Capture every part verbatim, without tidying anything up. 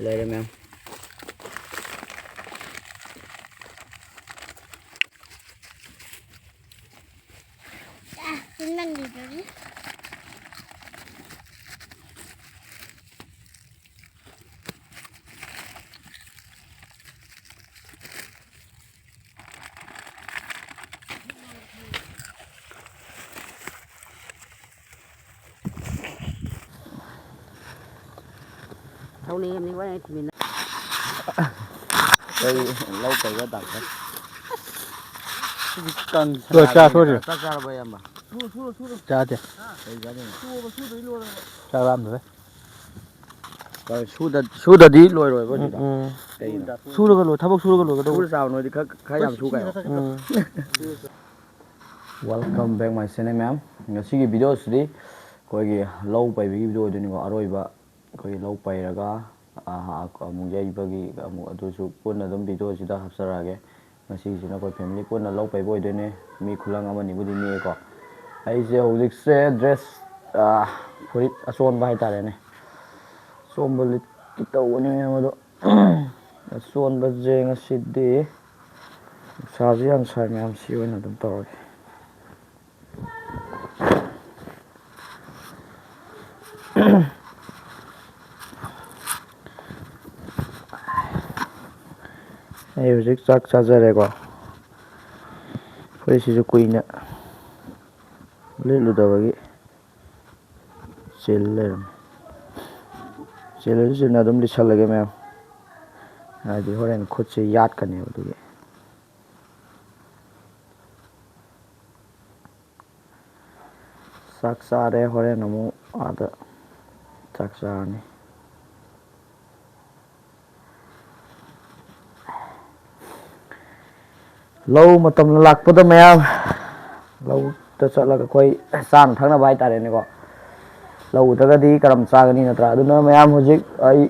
ꯂꯩꯔꯦ ꯃꯌꯥꯝ꯫ ꯊꯧꯅꯤꯡꯉꯝꯅꯤ ꯋꯥꯔꯤ ꯊꯤꯃꯤꯟꯅ꯫ ꯑꯩ ꯂꯧ ꯄꯩꯕ ꯗꯥꯛꯇꯔ꯫ ꯁꯤꯗꯤ ꯀꯪ ꯂꯣꯏ ꯆꯥ ꯁꯣꯏꯔꯦ꯫ ꯆꯥꯛ ꯆꯥꯔꯕꯣ, ꯏꯌꯥꯝꯕ? ꯆꯥꯗꯦ꯫ ꯀꯩ ꯆꯥꯗꯣꯏꯅꯣ? ꯆꯥꯛ ꯂꯥꯝꯗ꯭ꯔꯦ꯫ ꯀꯩ ꯁꯨꯗ-, ꯁꯨꯗꯗꯤ ꯂꯣꯏꯔꯣꯏꯕ ꯎꯝ, ꯁꯤꯗ? ꯎꯝ꯫ ꯀꯩꯒꯤꯅꯣ? ꯁꯨꯔꯒ ꯂꯣꯏ-, ꯊꯕꯛ ꯁꯨꯔꯒ ꯂꯣꯏꯒꯗꯧꯕ꯫ ꯁꯨꯔ ꯆꯥꯕ ꯅꯣꯏꯗꯤ ꯈꯔ, ꯈꯔ ꯌꯥꯝ ꯁꯨ ꯀꯩꯅꯣ? ꯎꯝ꯫ Welcome back my channel, ꯃꯌꯥꯝ꯫ ꯉꯁꯤꯒꯤ video ꯁꯤꯗꯤ ꯑꯩꯈꯣꯏꯒꯤ ꯂꯧ ꯄꯩꯕꯒꯤ video ꯑꯣꯏꯗꯣꯏꯅꯤꯀꯣ꯫ ꯑꯔꯣꯏꯕ ꯑꯩꯈꯣꯏꯒꯤ ꯂꯧ ꯄꯩꯔꯒ, ꯑ, ꯑꯃꯨꯛ ꯌꯩꯕꯒꯤ ꯑꯃꯨꯛ ꯑꯗꯨꯁꯨ ꯄꯨꯟꯅ ꯑꯗꯨꯝ video ꯁꯤꯗ ꯍꯥꯞꯆꯔꯛꯑꯒꯦ꯫ ꯉꯁꯤꯁꯤꯅ ꯑꯩꯈꯣꯏ family ꯄꯨꯟꯅ ꯂꯧ ꯄꯩꯕ ꯑꯣꯏꯗꯣꯏꯅꯦ꯫ ꯃꯤ ꯈꯨꯂꯪ ꯑꯃꯅꯤꯕꯨꯗꯤ ꯅꯦꯛꯑꯦꯀꯣ꯫ ꯑꯩꯁꯦ ꯍꯧꯖꯤꯛꯁꯦ dress, ꯑ, ꯐꯨꯔꯤꯠ ꯑꯆꯣꯟꯕ ꯍꯥꯏꯇꯥꯔꯦꯅꯦ꯫ ꯑꯆꯣꯟꯕ ꯂꯤꯠꯀꯦ ꯇꯧꯕꯅꯦ, ꯃꯌꯥꯝ ꯑꯗꯣ꯫ ꯑꯆꯣꯟꯕꯁꯦ ꯉꯁꯤꯗꯤ ꯅꯨꯡꯁꯥꯁꯨ ꯌꯥꯝ ꯁꯥꯏ ꯃꯌꯥꯝ, ꯁꯤ ꯑꯣꯏꯅ ꯑꯗꯨꯝ ꯇꯧꯔꯒꯦ꯫ ꯑꯩ ꯍꯧꯖꯤꯛ ꯆꯥꯛ ꯆꯥꯖꯔꯦꯀꯣ꯫ ꯐꯨꯔꯤꯠꯁꯤꯁꯨ ꯀꯨꯏꯅ ꯂꯤꯠꯂꯨꯗꯕꯒꯤ ꯆꯤꯜ ꯂꯩꯔꯝꯃꯦ꯫ ꯆꯤꯜꯂꯁꯨ ꯆꯤꯜꯅ ꯑꯗꯨꯝ ꯂꯤꯠꯁꯜꯂꯒꯦ ꯃꯌꯥꯝ, ꯍꯥꯏꯗꯤ ꯍꯣꯔꯦꯟ ꯈꯨꯠꯁꯦ ꯌꯥꯠꯀꯅꯦꯕ ꯑꯗꯨꯒꯤ꯫ ꯆꯥꯛ ꯆꯥꯔꯦ, ꯍꯣꯔꯦꯟ ꯑꯃꯨꯛ ꯑꯥꯗ ꯆꯥꯛ ꯆꯥꯔꯅꯤ꯫ ꯂꯧ ꯃꯇꯝ ꯂꯥꯛꯄꯗ ꯃꯌꯥꯝ ꯂꯧꯕꯨꯛꯇ ꯆꯠꯂꯒ ꯑꯩꯈꯣꯏ ꯆꯥꯅ ꯊꯛꯅꯕ ꯍꯥꯏꯇꯥꯔꯦꯅꯦꯀꯣ꯫ ꯂꯧ ꯎꯗ꯭ꯔꯒꯗꯤ ꯀꯔꯝ ꯆꯥꯒꯅꯤ, ꯅꯠꯇ꯭ꯔꯥ? ꯑꯗꯨꯅ ꯃꯌꯥꯝ ꯍꯧꯖꯤꯛ ꯑꯩ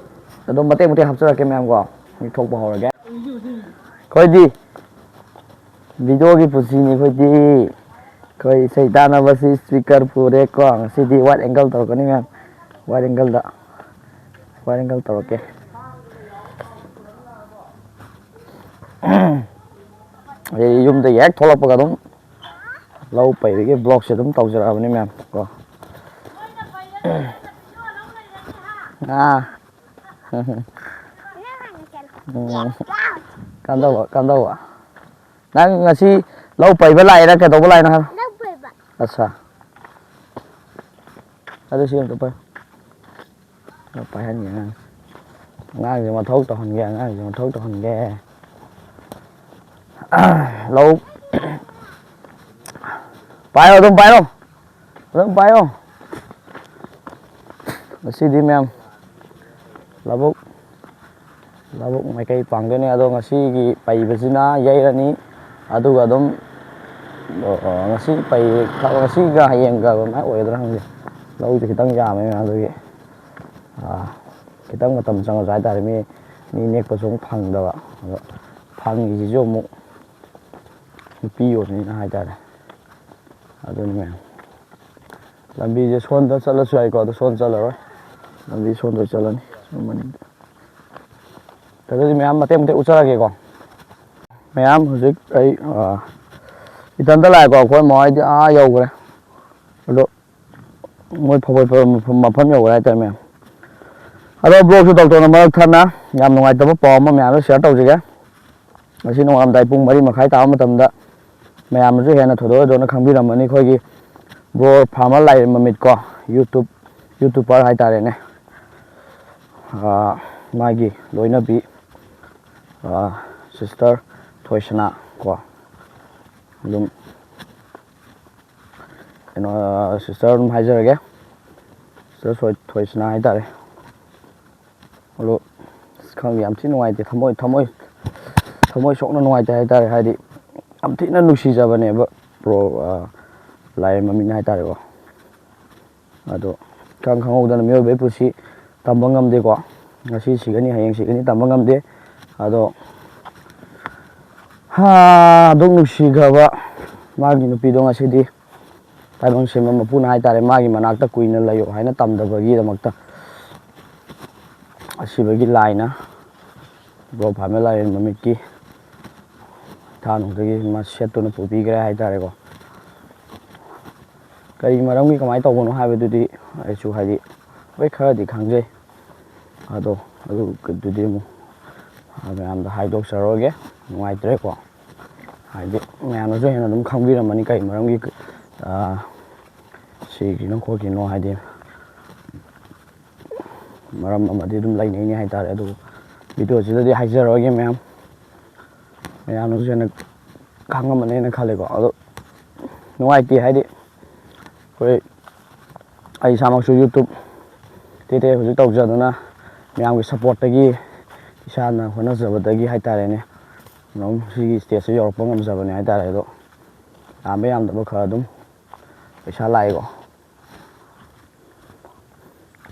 ꯑꯗꯨꯝ ꯃꯇꯦꯛ ꯃꯇꯦꯛ ꯍꯥꯞꯆꯔꯛꯀꯦ ꯃꯌꯥꯝꯀꯣ꯫ ꯃꯤ ꯊꯣꯛꯄ ꯍꯧꯔꯒꯦ꯫ ꯑꯩꯈꯣꯏꯗꯤ video ꯒꯤ ꯄꯨꯟꯁꯤꯅꯤ ꯑꯩꯈꯣꯏꯗꯤ꯫ ꯑꯩꯈꯣꯏ ꯏꯁꯩ ꯇꯥꯅꯕꯁꯤ speaker ꯄꯨꯔꯦꯀꯣ꯫ ꯉꯁꯤꯗꯤ wide angle ꯇꯧꯔꯛꯀꯅꯤ ꯃꯌꯥꯝ꯫ Wide angle ꯗ꯫ Wide angle ꯇꯧꯔꯛꯀꯦ꯫ ꯑꯩ ꯌꯨꯝꯗꯒꯤ ꯍꯦꯛ ꯊꯣꯛꯂꯛꯄꯒ ꯑꯗꯨꯝ ꯂꯧ ꯄꯩꯕꯒꯤ vlogꯁꯦ ꯑꯗꯨꯝ ꯇꯧꯖꯔꯛꯑꯕꯅꯤ ꯃꯌꯥꯝ ꯀꯣ꯫ ꯑꯥ꯫ ꯎꯝ꯫ ꯀꯝꯗꯧꯕ, ꯀꯝꯗꯧꯕ? ꯅꯪ ꯉꯁꯤ ꯂꯧ ꯄꯩꯕ ꯂꯥꯛꯏꯔꯥ ꯀꯩꯗꯧꯕ ꯂꯥꯛꯏꯅꯣ ꯍꯥꯏꯕ? ꯂꯧ ꯄꯩꯕ꯫ ꯑꯠꯁꯥ꯫ ꯑꯗꯨ ꯁꯤ ꯑꯝꯇ ꯄꯥꯏꯌꯨ꯫ ꯄꯥꯏꯍꯟꯒꯦ ꯑꯉꯥꯡꯁꯦ꯫ ꯑꯉꯥꯡꯁꯦ ꯃꯊꯧ ꯇꯧꯍꯟꯒꯦ, ꯑꯉꯥꯡꯁꯦ ꯃꯊꯧ ꯇꯧꯍꯟꯒꯦ꯫ ꯂꯧ꯫ ꯄꯥꯏꯌꯣ, ꯑꯗꯨꯝ ꯄꯥꯏꯌꯣ꯫ ꯑꯗꯨꯝ ꯄꯥꯏꯌꯣ꯫ ꯉꯁꯤꯗꯤ ꯃꯌꯥꯝ ꯂꯧꯕꯨꯛ, ꯂꯧꯕꯨꯛ ꯃꯥꯏꯀꯩ ꯄꯥꯡꯗꯣꯏꯅꯦ꯫ ꯑꯗꯣ ꯉꯁꯤꯒꯤ ꯄꯩꯕꯁꯤꯅ ꯌꯩꯔꯅꯤ꯫ ꯑꯗꯨꯒ ꯑꯗꯨꯝ, ꯑ, ꯉꯁꯤ ꯄꯩ-, ꯉꯁꯤꯒ ꯍꯌꯦꯡꯒ ꯑꯗꯨꯃꯥꯏꯅ ꯑꯣꯏꯒꯗ꯭ꯔꯥ ꯈꯪꯗꯦ꯫ ꯂꯧꯁꯦ ꯈꯤꯇꯪ ꯌꯥꯝꯃꯦ ꯃꯌꯥꯝ, ꯑꯗꯨꯒꯤ, ꯑ, ꯈꯤꯇꯪ ꯃꯇꯝ ꯆꯪꯉꯁꯨ ꯍꯥꯏꯇꯥꯔꯦ, ꯃꯤ, ꯃꯤ ꯅꯦꯛꯄꯁꯨ ꯑꯃꯨꯛ ꯐꯪꯗꯕ꯫ ꯑꯗꯣ ꯐꯪꯉꯤꯁꯤꯁꯨ ꯑꯃꯨꯛ ꯅꯨꯄꯤ ꯑꯣꯏꯕꯅꯤꯅ ꯍꯥꯏꯇꯥꯔꯦ꯫ ꯑꯗꯨꯅꯤ ꯃꯌꯥꯝ꯫ ꯂꯝꯕꯤꯁꯦ ꯁꯣꯝꯗ ꯆꯠꯂꯁꯨ ꯌꯥꯏꯀꯣ, ꯑꯗꯣ ꯁꯣꯝꯗ ꯆꯠꯂꯔꯣꯏ꯫ ꯂꯝꯕꯤ ꯁꯣꯝꯗ ꯆꯠꯂꯅꯤ꯫ ꯁꯣꯝ ꯃꯅꯤꯡꯗ꯫ ꯑꯗꯨꯗꯤ ꯃꯌꯥꯝ ꯃꯇꯦꯛ ꯃꯇꯦꯛ ꯎꯠꯆꯔꯒꯦꯀꯣ꯫ ꯃꯌꯥꯝ ꯍꯧꯖꯤꯛ ꯑꯩ, ꯑ, ꯏꯊꯟꯇ ꯂꯥꯛꯑꯦꯀꯣ꯫ ꯑꯩꯈꯣꯏ ꯃꯥ ꯍꯣꯏꯗꯤ ꯑꯥ ꯌꯧꯈ꯭ꯔꯦ꯫ ꯑꯗꯣ ꯃꯣꯏ ꯐꯧꯕꯣꯠ ꯐꯧꯕ ꯃꯐꯝ, ꯃꯐꯝ ꯌꯧꯈ꯭ꯔꯦ ꯍꯥꯏꯇꯥꯔꯦ ꯃꯌꯥꯝ꯫ ꯑꯗꯣ vlogꯁꯨ ꯇꯧ ꯇꯧꯅ ꯃꯔꯛ ꯊꯠꯅ ꯌꯥꯝ ꯅꯨꯡꯉꯥꯏꯇꯕ ꯄꯥꯎ ꯑꯃ ꯃꯌꯥꯝꯗ share ꯇꯧꯖꯒꯦ꯫ ꯉꯁꯤ ꯅꯣꯡꯉꯥꯜꯂꯝꯗꯥꯏ ꯄꯨꯡ ꯃꯔꯤ ꯃꯈꯥꯏ ꯇꯥꯕ ꯃꯇꯝꯗ ꯃꯌꯥꯝꯅꯁꯨ ꯍꯦꯟꯅ ꯊꯣꯏꯗꯣꯛ ꯍꯦꯟꯗꯣꯛꯅ ꯈꯪꯕꯤꯔꯝꯃꯅꯤ꯫ ꯑꯩꯈꯣꯏꯒꯤ bro farmer ꯂꯥꯏꯔꯦꯝꯕ ꯃꯤꯠ ꯀꯣ, YouTube, YouTuber ꯍꯥꯏꯇꯥꯔꯦꯅꯦ꯫ ꯑꯥ, ꯃꯥꯒꯤ ꯂꯣꯏꯅꯕꯤ, ꯑꯥ, sister ꯊꯣꯏꯁꯅꯥ ꯀꯣ, ꯑꯗꯨꯝ ꯀꯩꯅꯣ, sister ꯑꯗꯨꯝ ꯍꯥꯏꯖꯔꯒꯦ, sister ꯊꯣꯏ-, ꯊꯣꯏꯁꯅꯥ ꯍꯥꯏꯇꯥꯔꯦ꯫ ꯑꯗꯣ ꯑꯁ ꯈꯪꯗꯦ, ꯌꯥꯝ ꯊꯤ ꯅꯨꯡꯉꯥꯏꯇꯦ, ꯊꯃꯣꯏ, ꯊꯃꯣꯏ, ꯊꯃꯣꯏ ꯁꯣꯛꯅ ꯅꯨꯡꯉꯥꯏꯇꯦ ꯍꯥꯏꯇꯥꯔꯦ꯫ ꯍꯥꯏꯗꯤ ꯌꯥꯝ ꯊꯤꯅ ꯅꯨꯡꯁꯤꯖꯕꯅꯦꯕ bro, ꯑꯥ, ꯂꯥꯏꯔꯦꯝꯕ ꯃꯤꯠꯅ ꯍꯥꯏꯇꯥꯔꯦꯀꯣ꯫ ꯑꯗꯣ ꯏꯈꯪ ꯈꯪꯍꯧꯗꯅ ꯃꯤꯑꯣꯏꯕꯒꯤ ꯄꯨꯟꯁꯤ ꯇꯝꯕ ꯉꯝꯗꯦꯀꯣ꯫ ꯉꯁꯤ ꯁꯤꯒꯅꯤ, ꯍꯌꯦꯡ ꯁꯤꯒꯅꯤ ꯇꯝꯕ ꯉꯝꯗꯦ꯫ ꯑꯗꯣ, ꯍꯥ, ꯑꯗꯨꯛ ꯅꯨꯡꯁꯤꯈ꯭ꯔꯕ ꯃꯥꯒꯤ ꯅꯨꯄꯤꯗꯣ ꯉꯁꯤꯗꯤ ꯇꯥꯏꯕꯪ ꯁꯦꯝꯕ ꯃꯄꯨꯅ ꯍꯥꯏꯇꯥꯔꯦ, ꯃꯥꯒꯤ ꯃꯅꯥꯛꯇ ꯀꯨꯏꯅ ꯂꯩꯌꯣ ꯍꯥꯏꯅ ꯇꯝꯗꯕꯒꯤꯗꯃꯛꯇ ꯑꯁꯤꯕꯒꯤ ꯂꯥꯏꯅ bro farmer ꯂꯥꯏꯔꯦꯝꯕ ꯃꯤꯠꯀꯤ ꯅꯨꯡꯗꯒꯤ ꯃꯥ ꯁꯦꯠꯇꯨꯅ ꯄꯨꯕꯤꯈ꯭ꯔꯦ ꯍꯥꯏꯇꯥꯔꯦꯀꯣ꯫ ꯀꯔꯤ ꯃꯔꯝꯒꯤ, ꯀꯃꯥꯏꯅ ꯇꯧꯕꯅꯣ ꯍꯥꯏꯕꯗꯨꯗꯤ ꯑꯩꯁꯨ ꯍꯥꯏꯗꯤ ꯍꯣꯏ ꯈꯔꯗꯤ ꯈꯪꯖꯩ꯫ ꯑꯗꯣ ꯑꯗꯨꯗꯨꯗꯤ ꯑꯃꯨꯛ ꯃꯌꯥꯝꯗ ꯍꯥꯏꯗꯣꯛꯆꯔꯣꯏꯒꯦ, ꯅꯨꯡꯉꯥꯏꯇ꯭ꯔꯦꯀꯣ꯫ ꯍꯥꯏꯗꯤ ꯃꯌꯥꯝꯅꯁꯨ ꯍꯦꯟꯅ ꯑꯗꯨꯝ ꯈꯪꯕꯤꯔꯝꯃꯅꯤ ꯀꯔꯤ ꯃꯔꯝꯒꯤ ꯁꯤꯈ꯭ꯔꯤꯅꯣ ꯈꯣꯠꯈ꯭ꯔꯤꯅꯣ꯫ ꯍꯥꯏꯗꯤ ꯃꯔꯝ ꯑꯃꯗꯤ ꯑꯗꯨꯝ ꯂꯩꯅꯩꯅꯤ ꯍꯥꯏꯇꯥꯔꯦ꯫ ꯑꯗꯨꯕꯨ ꯚꯤꯗꯤꯑꯣꯁꯤꯗꯗꯤ ꯍꯥꯏꯖꯔꯣꯏꯒꯦ ꯃꯌꯥꯝ, ꯃꯌꯥꯝꯅꯁꯨ ꯍꯦꯟꯅ ꯈꯪꯉꯝꯃꯅꯦꯅ ꯈꯜꯂꯦꯀꯣ꯫ ꯑꯗꯣ ꯅꯨꯡꯉꯥꯏꯇꯦ ꯍꯥꯏꯗꯤ ꯑꯩꯈꯣꯏ, ꯑꯩ ꯏꯁꯥꯃꯛꯁꯨ ꯌꯨꯇꯨꯕ ꯇꯦꯛ ꯇꯦꯛ ꯍꯧꯖꯤꯛ ꯇꯧꯖꯗꯨꯅ ꯃꯌꯥꯝꯒꯤ ꯁꯞꯄꯣꯔꯠꯇꯒꯤ, ꯏꯁꯥꯅ ꯍꯣꯠꯅꯖꯕꯗꯒꯤ ꯍꯥꯏꯇꯥꯔꯦꯅꯦ, ꯑꯗꯨꯝ ꯁꯤꯒꯤ ꯁ꯭ꯇꯦꯖꯁꯦ ꯌꯧꯔꯛꯄ ꯉꯝꯖꯕꯅꯦ ꯍꯥꯏꯇꯥꯔꯦ꯫ ꯑꯗꯣ ꯌꯥꯝꯕ ꯌꯥꯝꯗꯕ ꯈꯔ ꯑꯗꯨꯝ ꯄꯩꯁꯥ ꯂꯥꯛꯑꯦꯀꯣ꯫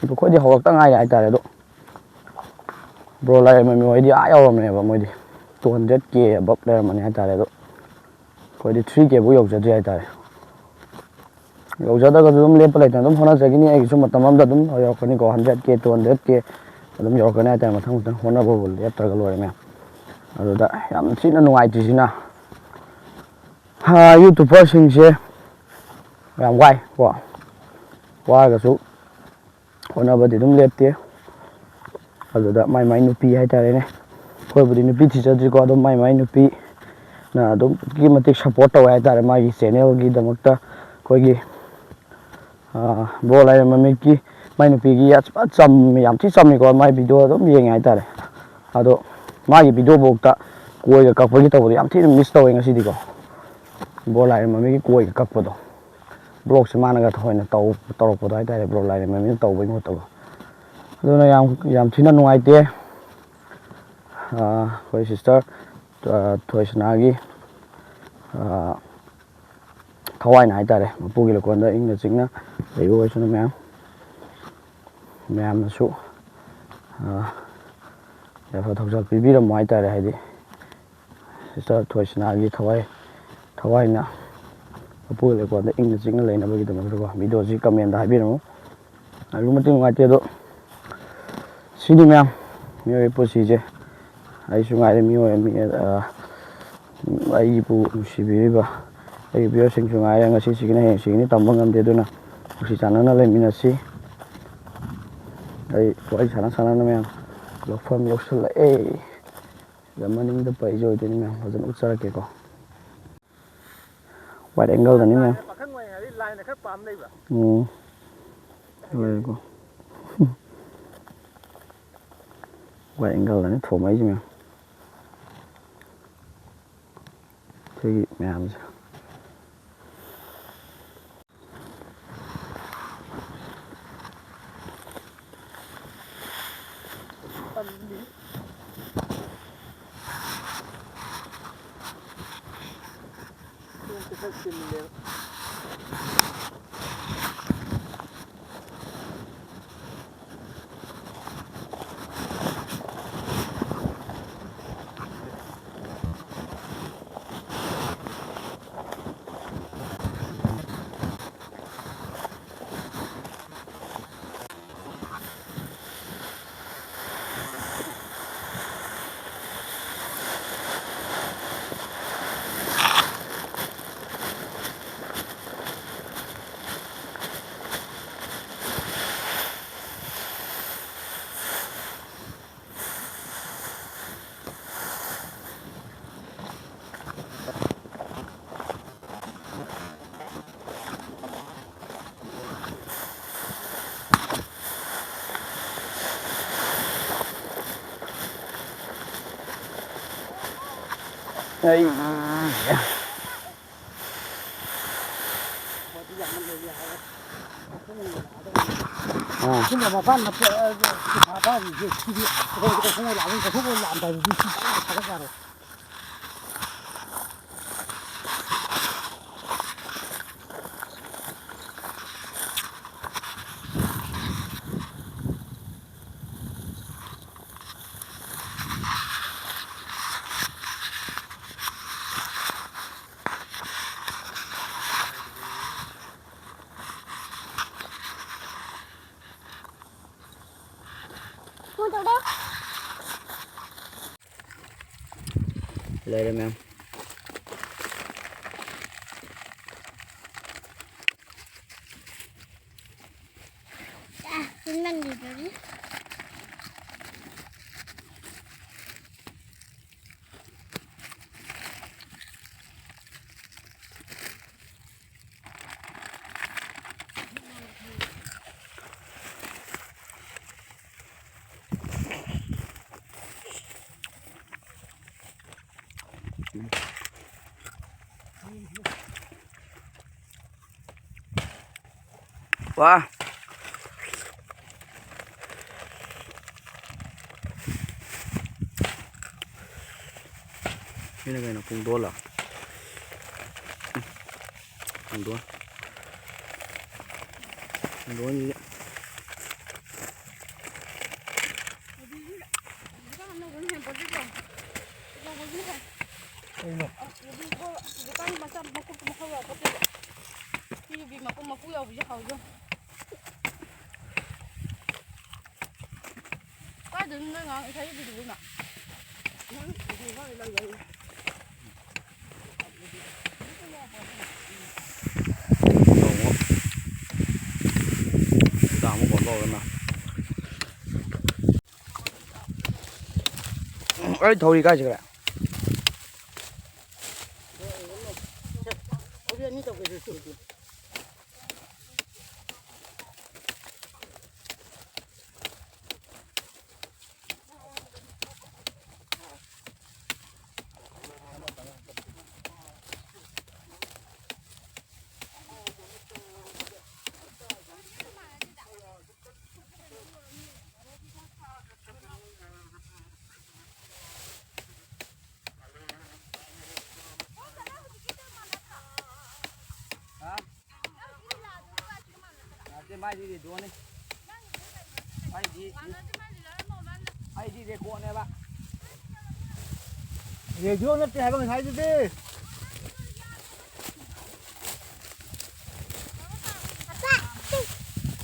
ꯑꯗꯣ ꯑꯩꯈꯣꯏꯗꯤ ꯍꯧꯔꯛꯇ ꯉꯥꯏꯔꯤ ꯍꯥꯏꯇꯥꯔꯦ꯫ ꯑꯗꯣ ꯕ꯭ꯔꯣ ꯂꯥꯏꯔꯦꯝꯃꯃꯤ ꯍꯣꯏꯗꯤ ꯑꯥ ꯌꯧꯔꯝꯃꯦꯕ, ꯃꯣꯏꯗꯤ ꯇꯨ ꯍꯟꯗ꯭ꯔꯦꯠ ꯀꯦ ꯑꯕꯞ ꯂꯩꯔꯝꯃꯅꯤ ꯍꯥꯏꯇꯥꯔꯦ꯫ ꯑꯗꯣ ꯑꯩꯈꯣꯏꯗꯤ ꯊ꯭ꯔꯤ ꯀꯦ ꯐꯥꯎ ꯌꯧꯖꯗ꯭ꯔꯤ ꯍꯥꯏꯇꯥꯔꯦ꯫ ꯌꯧꯖꯗ꯭ꯔꯒꯁꯨ ꯑꯗꯨꯝ ꯂꯦꯞꯄ ꯂꯩꯇꯅ ꯑꯗꯨꯝ ꯍꯣꯠꯅꯖꯈꯤꯅꯤ꯫ ꯑꯩꯒꯤꯁꯨ ꯃꯇꯝ ꯑꯃꯗ ꯑꯗꯨꯝ ꯌꯧꯔꯛꯀꯅꯤꯀꯣ, ꯍꯟꯗ꯭ꯔꯦꯠ ꯀꯦ, ꯇꯨ ꯍꯟꯗ꯭ꯔꯦꯠ ꯀꯦ ꯑꯗꯨꯝ ꯌꯧꯔꯛꯀꯅꯤ ꯍꯥꯏꯇꯥꯔꯦ꯫ ꯃꯊꯪ ꯃꯊꯪ ꯍꯣꯠꯅꯕꯕꯨ ꯂꯦꯞꯇ꯭ꯔꯒ ꯂꯣꯏꯔꯦ ꯃꯌꯥꯝ꯫ ꯑꯗꯨꯗ ꯌꯥꯝ ꯊꯤꯅ ꯅꯨꯡꯉꯥꯏꯇ꯭ꯔꯤꯁꯤꯅ, ꯍꯥ, ꯌꯨꯇꯨꯕꯔꯁꯤꯡꯁꯦ ꯌꯥꯝ ꯋꯥꯏ ꯀꯣ, ꯋꯥꯔꯒꯁꯨ ꯍꯣꯠꯅꯕꯗꯤ ꯑꯗꯨꯝ ꯂꯦꯞꯇꯦ꯫ ꯑꯗꯨꯗ ꯃꯥꯏ ꯃꯥꯏ ꯅꯨꯄꯤ ꯍꯥꯏꯇꯥꯔꯦꯅꯦ, ꯑꯩꯈꯣꯏꯕꯨꯗꯤ ꯅꯨꯄꯤ ꯊꯤꯖꯗ꯭ꯔꯤꯀꯣ, ꯑꯗꯨꯝ ꯃꯥꯏ ꯃꯥꯏ ꯅꯨꯄꯤꯅ ꯑꯗꯨꯛꯀꯤ ꯃꯇꯤꯛ ꯁꯞꯄꯣꯔꯠ ꯇꯧꯋꯦ ꯍꯥꯏꯇꯥꯔꯦ꯫ ꯃꯥꯒꯤ ꯆꯦꯅꯦꯜꯒꯤꯗꯃꯛꯇ ꯑꯩꯈꯣꯏꯒꯤ ꯕ꯭ꯔꯣ ꯂꯥꯏꯔꯦꯝꯃꯃꯤꯒꯤ ꯃꯥꯏ ꯅꯨꯄꯤꯒꯤ ꯌꯥꯝ ꯆꯝꯃꯤ, ꯌꯥꯝ ꯊꯤ ꯆꯝꯃꯤꯀꯣ꯫ ꯃꯥꯏ ꯚꯤꯗꯤꯑꯣ ꯑꯗꯨꯝ ꯌꯦꯡꯉꯦ ꯍꯥꯏꯇꯥꯔꯦ꯫ ꯑꯗꯣ ꯃꯥꯒꯤ ꯚꯤꯗꯤꯑꯣꯐꯥꯎꯗ ꯀꯣꯏꯒ ꯀꯛꯄꯒꯤ ꯇꯧꯕꯗꯣ ꯌꯥꯝ ꯊꯤꯅ ꯃꯤꯁ ꯇꯧꯋꯦ ꯉꯁꯤꯗꯤꯀꯣ꯫ ꯕ꯭ꯔꯣ ꯂꯥꯏꯔꯦꯝꯃꯃꯤꯒꯤ ꯀꯣꯏꯒ ꯀꯛꯄꯗꯣ, ꯕ꯭ꯂꯣꯛꯁꯦ ꯃꯥꯅꯒ ꯊꯑꯣꯏꯅ ꯇꯧ-, ꯇꯧꯔꯛꯄꯗꯣ ꯍꯥꯏꯇꯥꯔꯦ, ꯕ꯭ꯔꯣ ꯂꯥꯏꯔꯦꯝꯃꯃꯤꯅ ꯇꯧꯕꯒꯤ ꯃꯍꯨꯠꯇꯀꯣ꯫ ꯑꯗꯨꯅ ꯌꯥꯝ, ꯌꯥꯝ ꯊꯤꯅ ꯅꯨꯡꯉꯥꯏꯇꯦ꯫ ꯑꯩꯈꯣꯏ ꯁꯤꯁꯇꯔ ꯊꯣꯏꯁꯅꯥꯒꯤ ꯊꯋꯥꯏꯅ ꯍꯥꯏꯇꯥꯔꯦ, ꯃꯄꯨꯒꯤ ꯂꯩꯀꯣꯜꯗ ꯏꯪꯅ ꯆꯤꯛꯅ ꯂꯩꯕ ꯑꯣꯏꯁꯅꯨ ꯃꯌꯥꯝ꯫ ꯃꯌꯥꯝꯅꯁꯨ ꯌꯥꯏꯐ ꯊꯧꯖꯥꯜ ꯄꯤꯕꯤꯔꯝꯃꯣ ꯍꯥꯏꯇꯥꯔꯦ꯫ ꯍꯥꯏꯗꯤ ꯁꯤꯁꯇꯔ ꯊꯣꯏꯁꯅꯥꯒꯤ ꯊꯋꯥꯏ, ꯊꯋꯥꯏꯅ ꯃꯄꯨꯒꯤ ꯂꯩꯀꯣꯜꯗ ꯏꯪꯅ ꯆꯤꯛꯅ ꯂꯩꯅꯕꯒꯤꯗꯃꯛꯇꯀꯣ꯫ ꯚꯤꯗꯤꯑꯣꯁꯤ ꯀꯃꯦꯟꯗ ꯍꯥꯏꯕꯤꯔꯝꯃꯨ꯫ ꯑꯗꯨꯛꯀꯤ ꯃꯇꯤꯛ ꯅꯨꯡꯉꯥꯏꯇꯦ꯫ ꯑꯗꯣ ꯁꯤꯅꯤ ꯃꯌꯥꯝ, ꯃꯤꯑꯣꯏꯕꯒꯤ ꯄꯨꯟꯁꯤꯁꯦ꯫ ꯑꯩꯁꯨ ꯉꯥꯏꯔꯦ, ꯃꯤꯑꯣꯏ, ꯃꯤ, ꯑ, ꯑꯩꯕꯨ ꯅꯨꯡꯁꯤꯕꯤꯔꯤꯕ ꯑꯩꯒꯤ viewerꯁꯤꯡꯁꯨ ꯉꯥꯏꯔꯦ, ꯉꯁꯤ ꯁꯤꯒꯅꯤ ꯍꯌꯦꯡ ꯁꯤꯒꯅꯤ ꯇꯝꯕ ꯉꯝꯗꯦ꯫ ꯑꯗꯨꯅ ꯅꯨꯡꯁꯤ ꯆꯥꯟꯅꯅ ꯂꯩꯃꯤꯟꯅꯁꯤ꯫ ꯑꯩ ꯋꯥꯔꯤ ꯁꯥꯟꯅ ꯁꯥꯟꯅꯅ ꯃꯌꯥꯝ ꯂꯧꯐꯝ ꯌꯧꯁꯤꯜꯂꯛꯑꯦ꯫ ꯁꯤꯗ ꯃꯅꯤꯡꯗ ꯄꯩꯁꯦ ꯑꯣꯏꯗꯣꯏꯅꯤ ꯃꯌꯥꯝ, ꯐꯖꯅ ꯎꯠꯆꯔꯛꯀꯦꯀꯣ꯫ Wide angleꯗꯅꯤ ꯃꯌꯥꯝ꯫ ꯄꯥꯈꯪ ꯑꯣꯏꯔꯤꯉꯩꯗꯤ line ꯈꯔ ꯄꯥꯝ ꯂꯩꯕ꯫ ꯎꯝ꯫ ꯂꯩꯀꯣ꯫ Wide angleꯗꯅꯤ ꯊꯣꯝꯃꯛꯏꯁꯦ ꯃꯌꯥꯝ꯫ ꯁꯤꯒꯤ ꯃꯌꯥꯝꯁꯦ꯫ ꯑꯩ ꯑꯥ꯫ ꯁꯨꯝꯕ ꯃꯄꯥꯟ ꯃꯄꯥꯟ ꯁꯤꯗꯤ ꯑꯩꯈꯣꯏ ꯀꯛꯆꯤꯡ ꯂꯥꯛꯑꯒ ꯀꯩꯁꯨ ꯂꯥꯛꯑꯝꯗꯕꯗꯤ ꯁꯤ ꯊꯥꯒꯠꯆꯔꯦ꯫ ꯂꯩꯔꯦ ꯃꯌꯥꯝ꯫ ꯋꯥ꯫ ꯁꯤꯅ ꯀꯩꯅꯣ, ꯄꯨꯡꯗꯣꯟꯂꯣ? ꯄꯨꯡꯗꯣꯟ꯫ ꯄꯨꯡꯗꯣꯟꯁꯤꯗꯤ꯫ ꯀꯩꯅꯣ? ꯌꯨꯕꯤꯗꯣ ꯍꯧꯖꯤꯛꯀꯥꯟ ꯃꯆꯥ ꯃꯀꯨꯞ ꯃꯈꯧ ꯌꯥꯎꯄꯣꯠꯇꯦꯕ꯫ ꯁꯤ ꯌꯨꯕꯤ ꯃꯀꯨꯞ ꯃꯀꯨ ꯌꯥꯎꯕꯁꯦ ꯍꯥꯎꯋꯤꯗꯣ꯫ ꯀꯥꯏꯗꯩꯅꯣ ꯅꯣꯏ ꯉꯔꯥꯡ ꯉꯁꯥꯏ ꯌꯨꯕꯤꯗꯨꯕꯨ ꯏꯃꯥ? ꯗꯥꯝ ꯑꯃ ꯀꯣꯟꯊꯣꯛꯑꯒꯅ꯫ ꯑꯩ ꯊꯧꯔꯤ ꯀꯥꯏ ꯆꯠꯈ꯭ꯔꯦ? ꯅꯠꯇꯦ, ꯃꯥꯏꯗꯤ ꯔꯦꯗꯤꯑꯣꯅꯤ꯫ ꯑꯩꯗꯤ, ꯑꯩꯗꯤ ꯔꯦꯀꯣꯔꯗꯅꯦꯕ꯫ ꯔꯦꯗꯤꯑꯣ ꯅꯠꯇꯦ ꯍꯥꯏꯕ ꯉꯁꯥꯏꯗꯨꯗꯤ꯫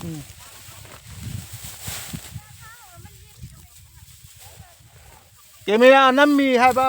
ꯎꯝ꯫ ꯀꯦꯃꯦꯔꯥ ꯅꯝꯃꯤ ꯍꯥꯏꯕ꯫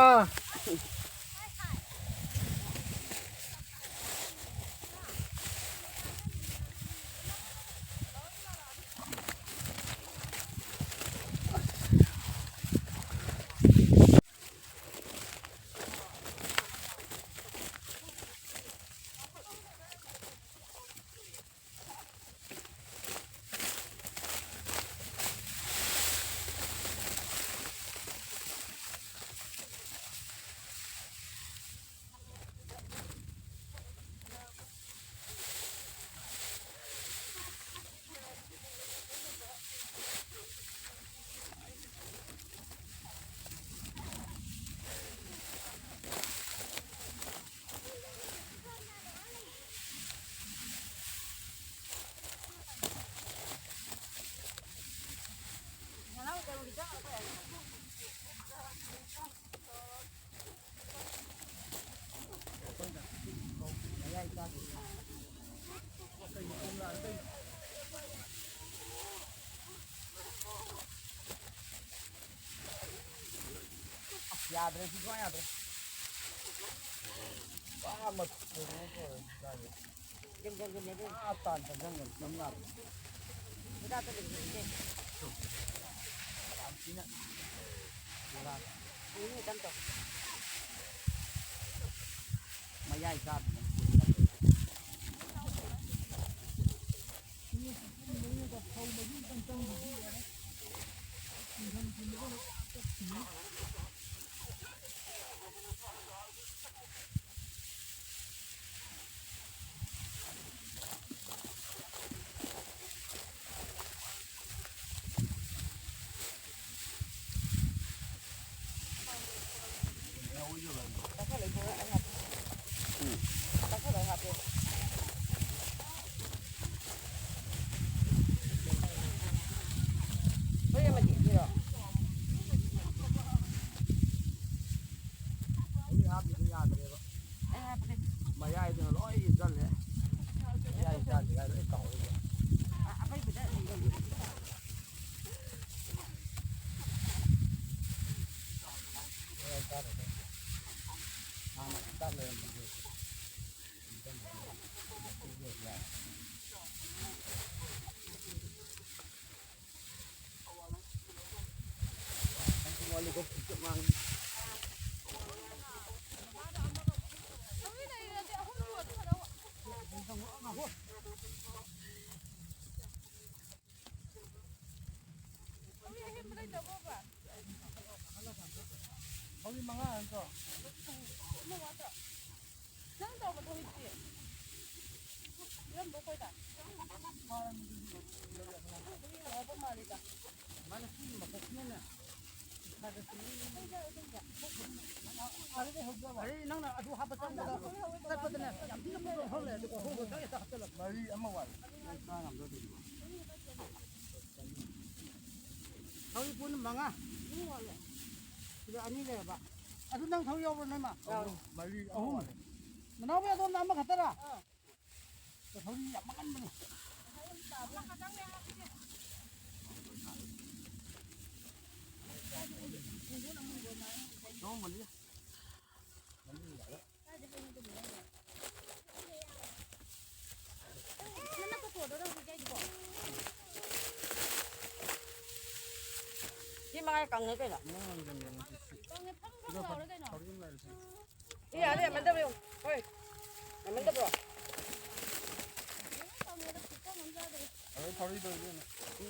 ꯑꯁ, ꯌꯥꯗ꯭ꯔꯦ, ꯁꯤ ꯁꯨꯡꯌꯥ ꯌꯥꯗ꯭ꯔꯦ꯫ ꯑꯥ, ꯃ-, ꯀꯩꯅꯣ ꯇꯧꯔꯦ, ꯀꯥꯏꯗ? ꯖꯪꯒꯜꯗꯨꯅꯦ ꯑꯗꯨ꯫ ꯑꯥ, ꯇꯥꯟ ꯆꯪꯁꯟꯈ꯭ꯔꯦ, ꯁꯤ ꯌꯥꯗ꯭ꯔꯦ꯫ ꯍꯤꯗꯥꯛꯇ ꯂꯩꯕꯅꯦ꯫ ꯌꯥꯝ ꯊꯤꯅ ꯕꯦꯔꯥ꯫ ꯎꯝ, ꯀꯩꯝ ꯇꯧ꯫ ꯃꯌꯥꯏ ꯀꯥꯗꯅ꯫ ꯍꯧꯖꯤꯛ ꯍꯥꯞꯄꯤꯗꯨ ꯌꯥꯗ꯭ꯔꯦꯕ꯫ ꯑꯩ ꯍꯥꯞꯄꯒꯦ꯫ ꯃꯌꯥꯏꯗꯨꯅ ꯂꯣꯏ ꯏꯟꯁꯤꯜꯂꯦ꯫ ꯃꯌꯥꯏ ꯏꯟꯁꯤꯜꯂꯤꯉꯥꯏꯗ ꯂꯣꯏ ꯇꯧꯍꯧꯔꯤꯕ꯫ ꯑ-, ꯑꯄꯩꯕꯗ ꯏꯟꯁꯤꯜꯂꯨ꯫ ꯃꯌꯥꯏ ꯆꯥꯗ꯭ꯔꯦ꯫ ꯍꯥꯟꯅ ꯆꯥꯛ ꯂꯩꯔꯝꯕꯗꯨ꯫ ꯊꯧꯔꯤ ꯃꯉꯥ ꯅꯠꯇ꯭ꯔꯣ? ꯅꯪ ꯇꯧꯔꯝꯕ ꯊꯧꯔꯤꯗꯨꯗꯤ? ꯄꯤꯔꯝꯗ꯭ꯔꯣ ꯑꯩꯈꯣꯏꯗ? ꯊꯧꯔꯤ ꯍꯧꯔꯕ ꯃꯥꯜꯂꯤꯗ꯫ ꯑꯗꯨꯗꯤ ꯅꯪꯅ ꯑꯗꯨ ꯍꯥꯞꯄ ꯆꯪꯕꯗ, ꯆꯠꯄꯗꯅꯦ, ꯌꯥꯝ ꯊꯤꯅ ꯃꯣꯠꯄ ꯃꯐꯝ ꯂꯩ꯫ ꯑꯗꯨꯒ ꯍꯣꯡꯗꯣ ꯆꯪꯉꯦ ꯍꯦꯛꯇ ꯍꯥꯞꯆꯜꯂꯣ꯫ ꯃꯔꯤ ꯑꯃ ꯋꯥꯠꯂꯤ꯫ ꯊꯧꯔꯤ ꯄꯨꯟꯅ ꯃꯉꯥ꯫ ꯁꯤꯗ ꯑꯅꯤ ꯂꯩꯔꯕ꯫ ꯑꯗꯨ ꯅꯪ ꯊꯧꯔꯤ ꯌꯥꯎꯕ꯭ꯔꯣ, ꯅꯣꯏ ꯃꯥ? ꯌꯥꯎꯔꯤ꯫ ꯃꯔꯤ ꯑꯍꯨꯝ꯫ ꯅꯅꯥꯎꯕꯤ ꯑꯗꯣꯝꯗ ꯑꯃꯈꯛꯇꯔꯥ? ꯑꯥ꯫ ꯊꯧꯔꯤ ꯌꯥꯝ ꯃꯟꯕꯅꯦ꯫ ꯁꯤ ꯃꯉꯥꯏ ꯀꯪꯉꯦ ꯀꯩꯅꯣ꯫ ꯀꯪꯉꯦ, ꯐꯪ ꯐꯪ ꯂꯥꯎꯔꯦ ꯀꯩꯅꯣ꯫ ꯁꯤ ꯌꯥꯔꯦ, ꯌꯥꯝꯃꯟꯗꯕ꯭ꯔꯣ? ꯍꯣꯏ꯫ ꯌꯥꯝꯃꯟꯗꯕ꯭ꯔꯣ? ꯀꯪꯉꯦꯗ, ꯈꯨꯀꯪ ꯑꯃ ꯆꯥꯗ꯭ꯔꯦ꯫ ꯑꯗꯩ ꯊꯧꯔꯤꯗꯣ ꯏꯕꯦꯝꯃ꯫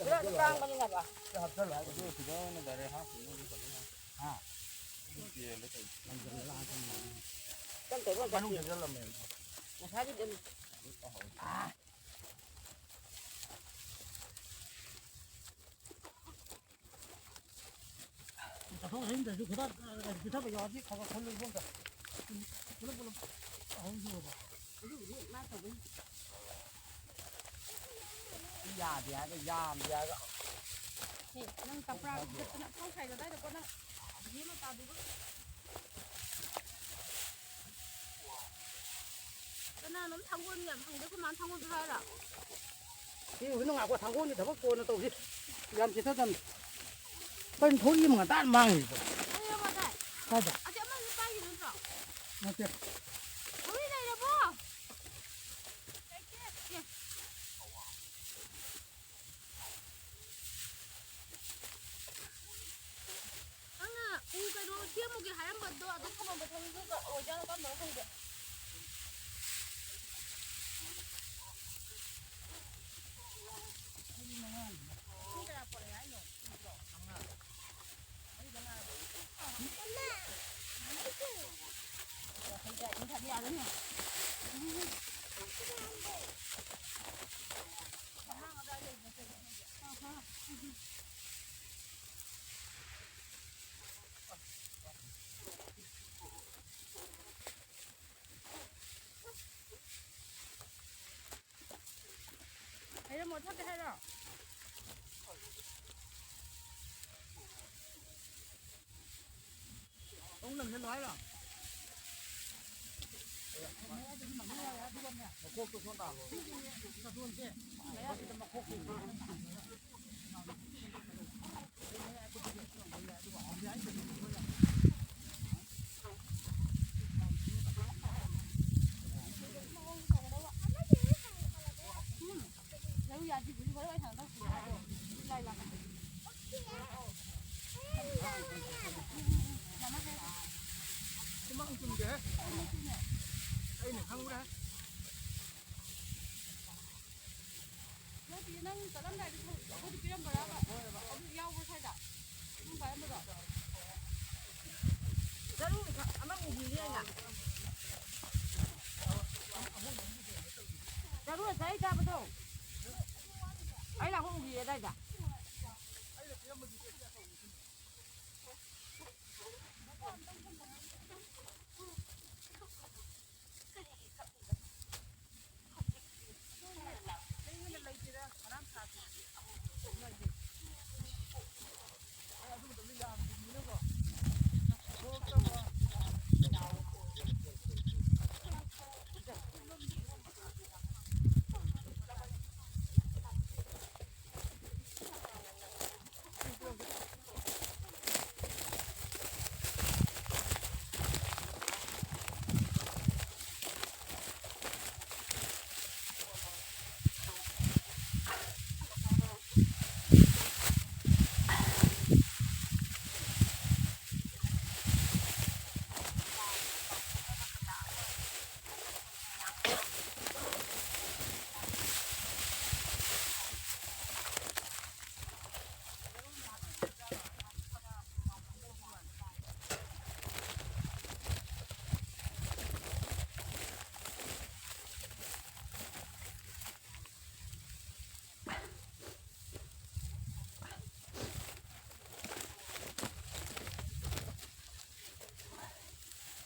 ꯄꯨꯔꯥ ꯑꯗꯨ ꯀꯥꯡꯕꯅꯤꯅꯕ꯫ ꯁꯤꯗ ꯍꯥꯞꯆꯜꯂꯣ ꯍꯥꯏꯕꯗꯣ ꯁꯤꯗ ꯑꯣꯏꯅ ꯗꯥꯏꯔꯦꯛ ꯍꯥꯞꯈꯤꯕꯅꯗꯤ ꯐꯖꯅ꯫ ꯍꯥ? ꯌꯦꯜꯂꯦ ꯇꯧꯔꯤꯁꯦ꯫ ꯀꯝ ꯇꯧꯔꯣ? ꯃꯅꯨꯡ ꯆꯪꯁꯤꯜꯂꯝꯃꯦ꯫ ꯉꯁꯥꯏꯒꯤꯗꯤ ꯑꯗꯨꯝ꯫ ꯑꯥ꯫ ꯆꯠꯊꯣꯛ ꯆꯠꯁꯤꯟꯗꯁꯨ ꯈꯤꯇꯪ, ꯄꯤꯊꯕ ꯌꯥꯎꯔꯗꯤ ꯈꯔ ꯈꯔ ꯈꯨꯜꯂꯨ ꯏꯕꯣꯝꯗ꯫ ꯄꯨꯂꯞ ꯄꯨꯂꯞ ꯑꯍꯨꯝ ꯁꯨꯔꯕ꯫ ꯑꯗꯨꯕꯨꯗꯤ ꯃꯥ ꯇꯧꯕꯩ꯫ ꯌꯥꯗꯦ ꯍꯥꯏꯔꯒ, ꯌꯥꯝꯗꯦ ꯍꯥꯏꯔꯒ꯫ ꯍꯦ, ꯅꯪ ꯆꯝꯄ꯭ꯔꯥ ꯄꯤꯊꯛꯇꯅ ꯐꯧ ꯁꯥꯏꯗ ꯑꯗꯥꯏꯗꯀꯣ ꯅꯪ꯫ ꯌꯦꯡꯉꯣ ꯇꯥꯗꯣꯏꯕ꯫ ꯀꯅꯥꯅꯣꯝ ꯊꯥꯡꯒꯣꯜ ꯌꯥꯝ ꯐꯪꯗꯦ, ꯑꯩꯈꯣꯏ ꯃꯥꯅ ꯊꯥꯡꯒꯣꯜ ꯄꯤꯔꯛꯑꯣ ꯍꯥꯏꯔꯣ? ꯁꯤ ꯎꯕꯤ ꯅꯨꯡꯉꯥꯏꯀꯣ, ꯊꯥꯡꯒꯣꯜꯒꯤ ꯊꯕꯛ ꯀꯣꯟꯅ ꯇꯧꯁꯤ꯫ ꯌꯥꯝ ꯆꯤꯊꯗꯝꯅꯤ꯫ ꯀꯩꯅꯣ ꯊꯧꯔꯤ ꯑꯃ ꯉꯟꯇꯥꯅ ꯃꯥꯡꯉꯤꯁꯤꯕꯣ? ꯑꯩ ꯑꯃ ꯇꯥꯏ꯫ ꯀꯥꯏꯗ? ꯑꯁꯤ ꯑꯃꯁꯨ ꯄꯥꯏꯈꯤꯕ ꯅꯠꯇ꯭ꯔꯣ? ꯅꯠꯇꯦ꯫ ꯊꯧꯔꯤ ꯂꯩꯔꯕꯣ? ꯂꯩꯇꯦ꯫ ꯑꯦ꯫ ꯅꯪꯅ ꯎ ꯀꯩꯅꯣ ꯁꯦꯝꯃꯨꯒꯦ ꯍꯥꯏꯔꯝꯕꯗꯣ ꯑꯗꯨ ꯊꯝꯃꯝꯕ ꯊꯧꯔꯤꯗꯨ ꯑꯣꯏꯖꯥꯠꯂꯣ ꯀꯔꯝꯕꯅꯣ ꯈꯪꯗꯦ꯫ ꯄꯨꯡ ꯀꯌꯥ ꯄꯣꯔꯛꯑꯦ ꯍꯥꯏꯅꯣ? ꯄꯨꯡꯗꯣ ꯃꯉꯥ꯫ ꯃꯔꯤꯗ ꯉꯥꯏꯔꯕꯣ? ꯍꯩꯗ ꯏꯪꯊꯕ ꯌꯥꯔꯣꯏꯅꯦ꯫ ꯍꯩꯔꯝꯃꯣ, ꯊꯛꯀꯦ ꯍꯥꯏꯔꯣ? ꯂꯪꯁꯤꯜꯂꯣ ꯍꯥꯏꯔꯣ? ꯃꯀꯣꯛꯇꯣ ꯁꯣꯝ ꯇꯥꯍꯜꯂꯣ꯫ ꯁꯨꯃꯥꯡ ꯆꯨꯝꯗꯦꯍꯦ꯫ ꯑꯩꯅ ꯈꯪꯕ꯭ꯔꯥ? ꯅꯠꯇꯤꯌꯦ, ꯅꯪ ꯆꯠꯂꯝꯗꯥꯏꯗꯁꯨ ꯑꯩꯈꯣꯏꯗ ꯄꯤꯔꯝꯕ꯭ꯔꯥꯕ? ꯑꯗꯨ ꯌꯥꯎꯕ꯭ꯔꯥ ꯁ꯭ꯋꯥꯏꯗ? ꯅꯪ ꯄꯥꯏꯔꯝꯕꯗꯣ? ꯆꯔꯨ ꯑꯃ ꯎꯈꯤꯅꯦ ꯑꯩꯅ꯫ ꯆꯔꯨ ꯉꯁꯥꯏ ꯆꯥꯕꯗꯣ꯫ ꯑꯩ ꯂꯥꯛꯄ ꯎꯈꯤꯌꯦ ꯑꯗꯥꯏꯗ꯫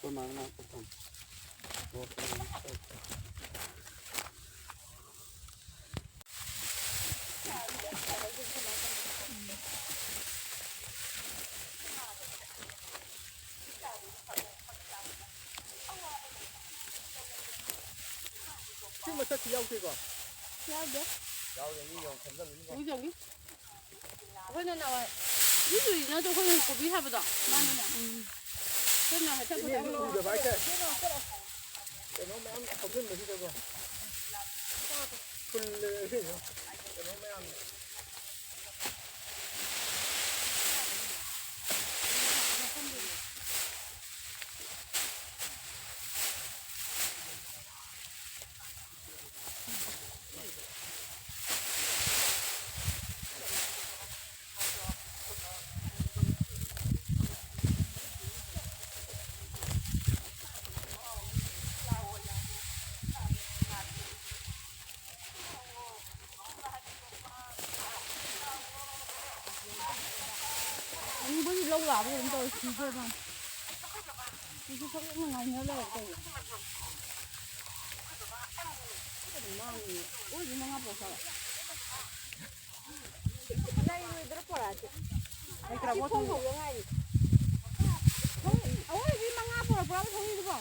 ꯑꯩꯈꯣꯏ ꯃꯥꯅ ꯉꯥꯛꯄ ꯊꯝꯃꯦ꯫ ꯆꯠꯈꯤ ꯌꯥꯎꯗꯦꯀꯣ? ꯌꯥꯎꯗꯦ꯫ ꯌꯥꯎꯗꯦ, ꯃꯤ ꯌꯥꯝ ꯈꯟꯖꯜꯂꯤꯅꯤꯀꯣ꯫ ꯎꯏ ꯆꯪꯉꯤ꯫ ꯑꯩꯈꯣꯏꯅ ꯅꯍꯥꯟꯋꯥꯏ ꯏꯔꯨ ꯂꯨꯏ ꯅꯠꯇ꯭ꯔꯣ ꯑꯩꯈꯣꯏꯅ ꯀꯣꯕꯤ ꯊꯥꯕꯗꯣ? ꯃꯥꯅꯤꯅꯦ꯫ ꯎꯝ꯫ ꯑꯩꯈꯣꯏꯅ ꯍꯟꯗꯛ ꯏꯅꯦ, ꯈꯛꯇ ꯏꯔꯨ ꯂꯨꯗꯕ ꯍꯥꯏꯇꯥꯔꯦ꯫ ꯀꯩꯅꯣ ꯃꯌꯥꯝ ꯍꯧꯖꯤꯟꯕꯁꯤꯗꯀꯣ꯫ ꯐꯨꯜꯂꯦ ꯏꯁꯤꯡꯁꯦ꯫ ꯀꯩꯅꯣ ꯃꯌꯥꯝ꯫ ꯑꯅꯤꯕꯨꯗꯤ ꯂꯧ ꯂꯥꯛꯑꯕ ꯀꯩꯅꯣꯝ ꯇꯧꯔꯦ, ꯁꯤꯗꯣꯔꯦ ꯃꯥ꯫ ꯁꯤꯁꯨ ꯊꯕꯛ ꯑꯃ ꯉꯥꯏꯅ ꯂꯩꯔꯦ ꯇꯧꯔꯤꯁꯦ꯫ ꯃꯥꯅꯤ, ꯑꯣꯏꯗꯤ ꯃꯉꯥ ꯄꯣꯛꯊꯣꯔꯛꯑꯦ꯫ ꯂꯩꯔꯣꯏꯗ꯭ꯔꯥ ꯄꯣꯔꯛꯑꯗꯤ? ꯂꯩꯇ꯭ꯔꯕꯣ? ꯁꯤ ꯈꯣꯡ ꯍꯧꯗ ꯉꯥꯏꯔꯤ꯫ ꯈꯣꯡ-, ꯑꯋꯣꯏꯕꯤ ꯃꯉꯥ ꯄꯣꯔꯛꯄ꯭ꯔꯕ ꯊꯧꯔꯤꯗꯨꯕꯣ?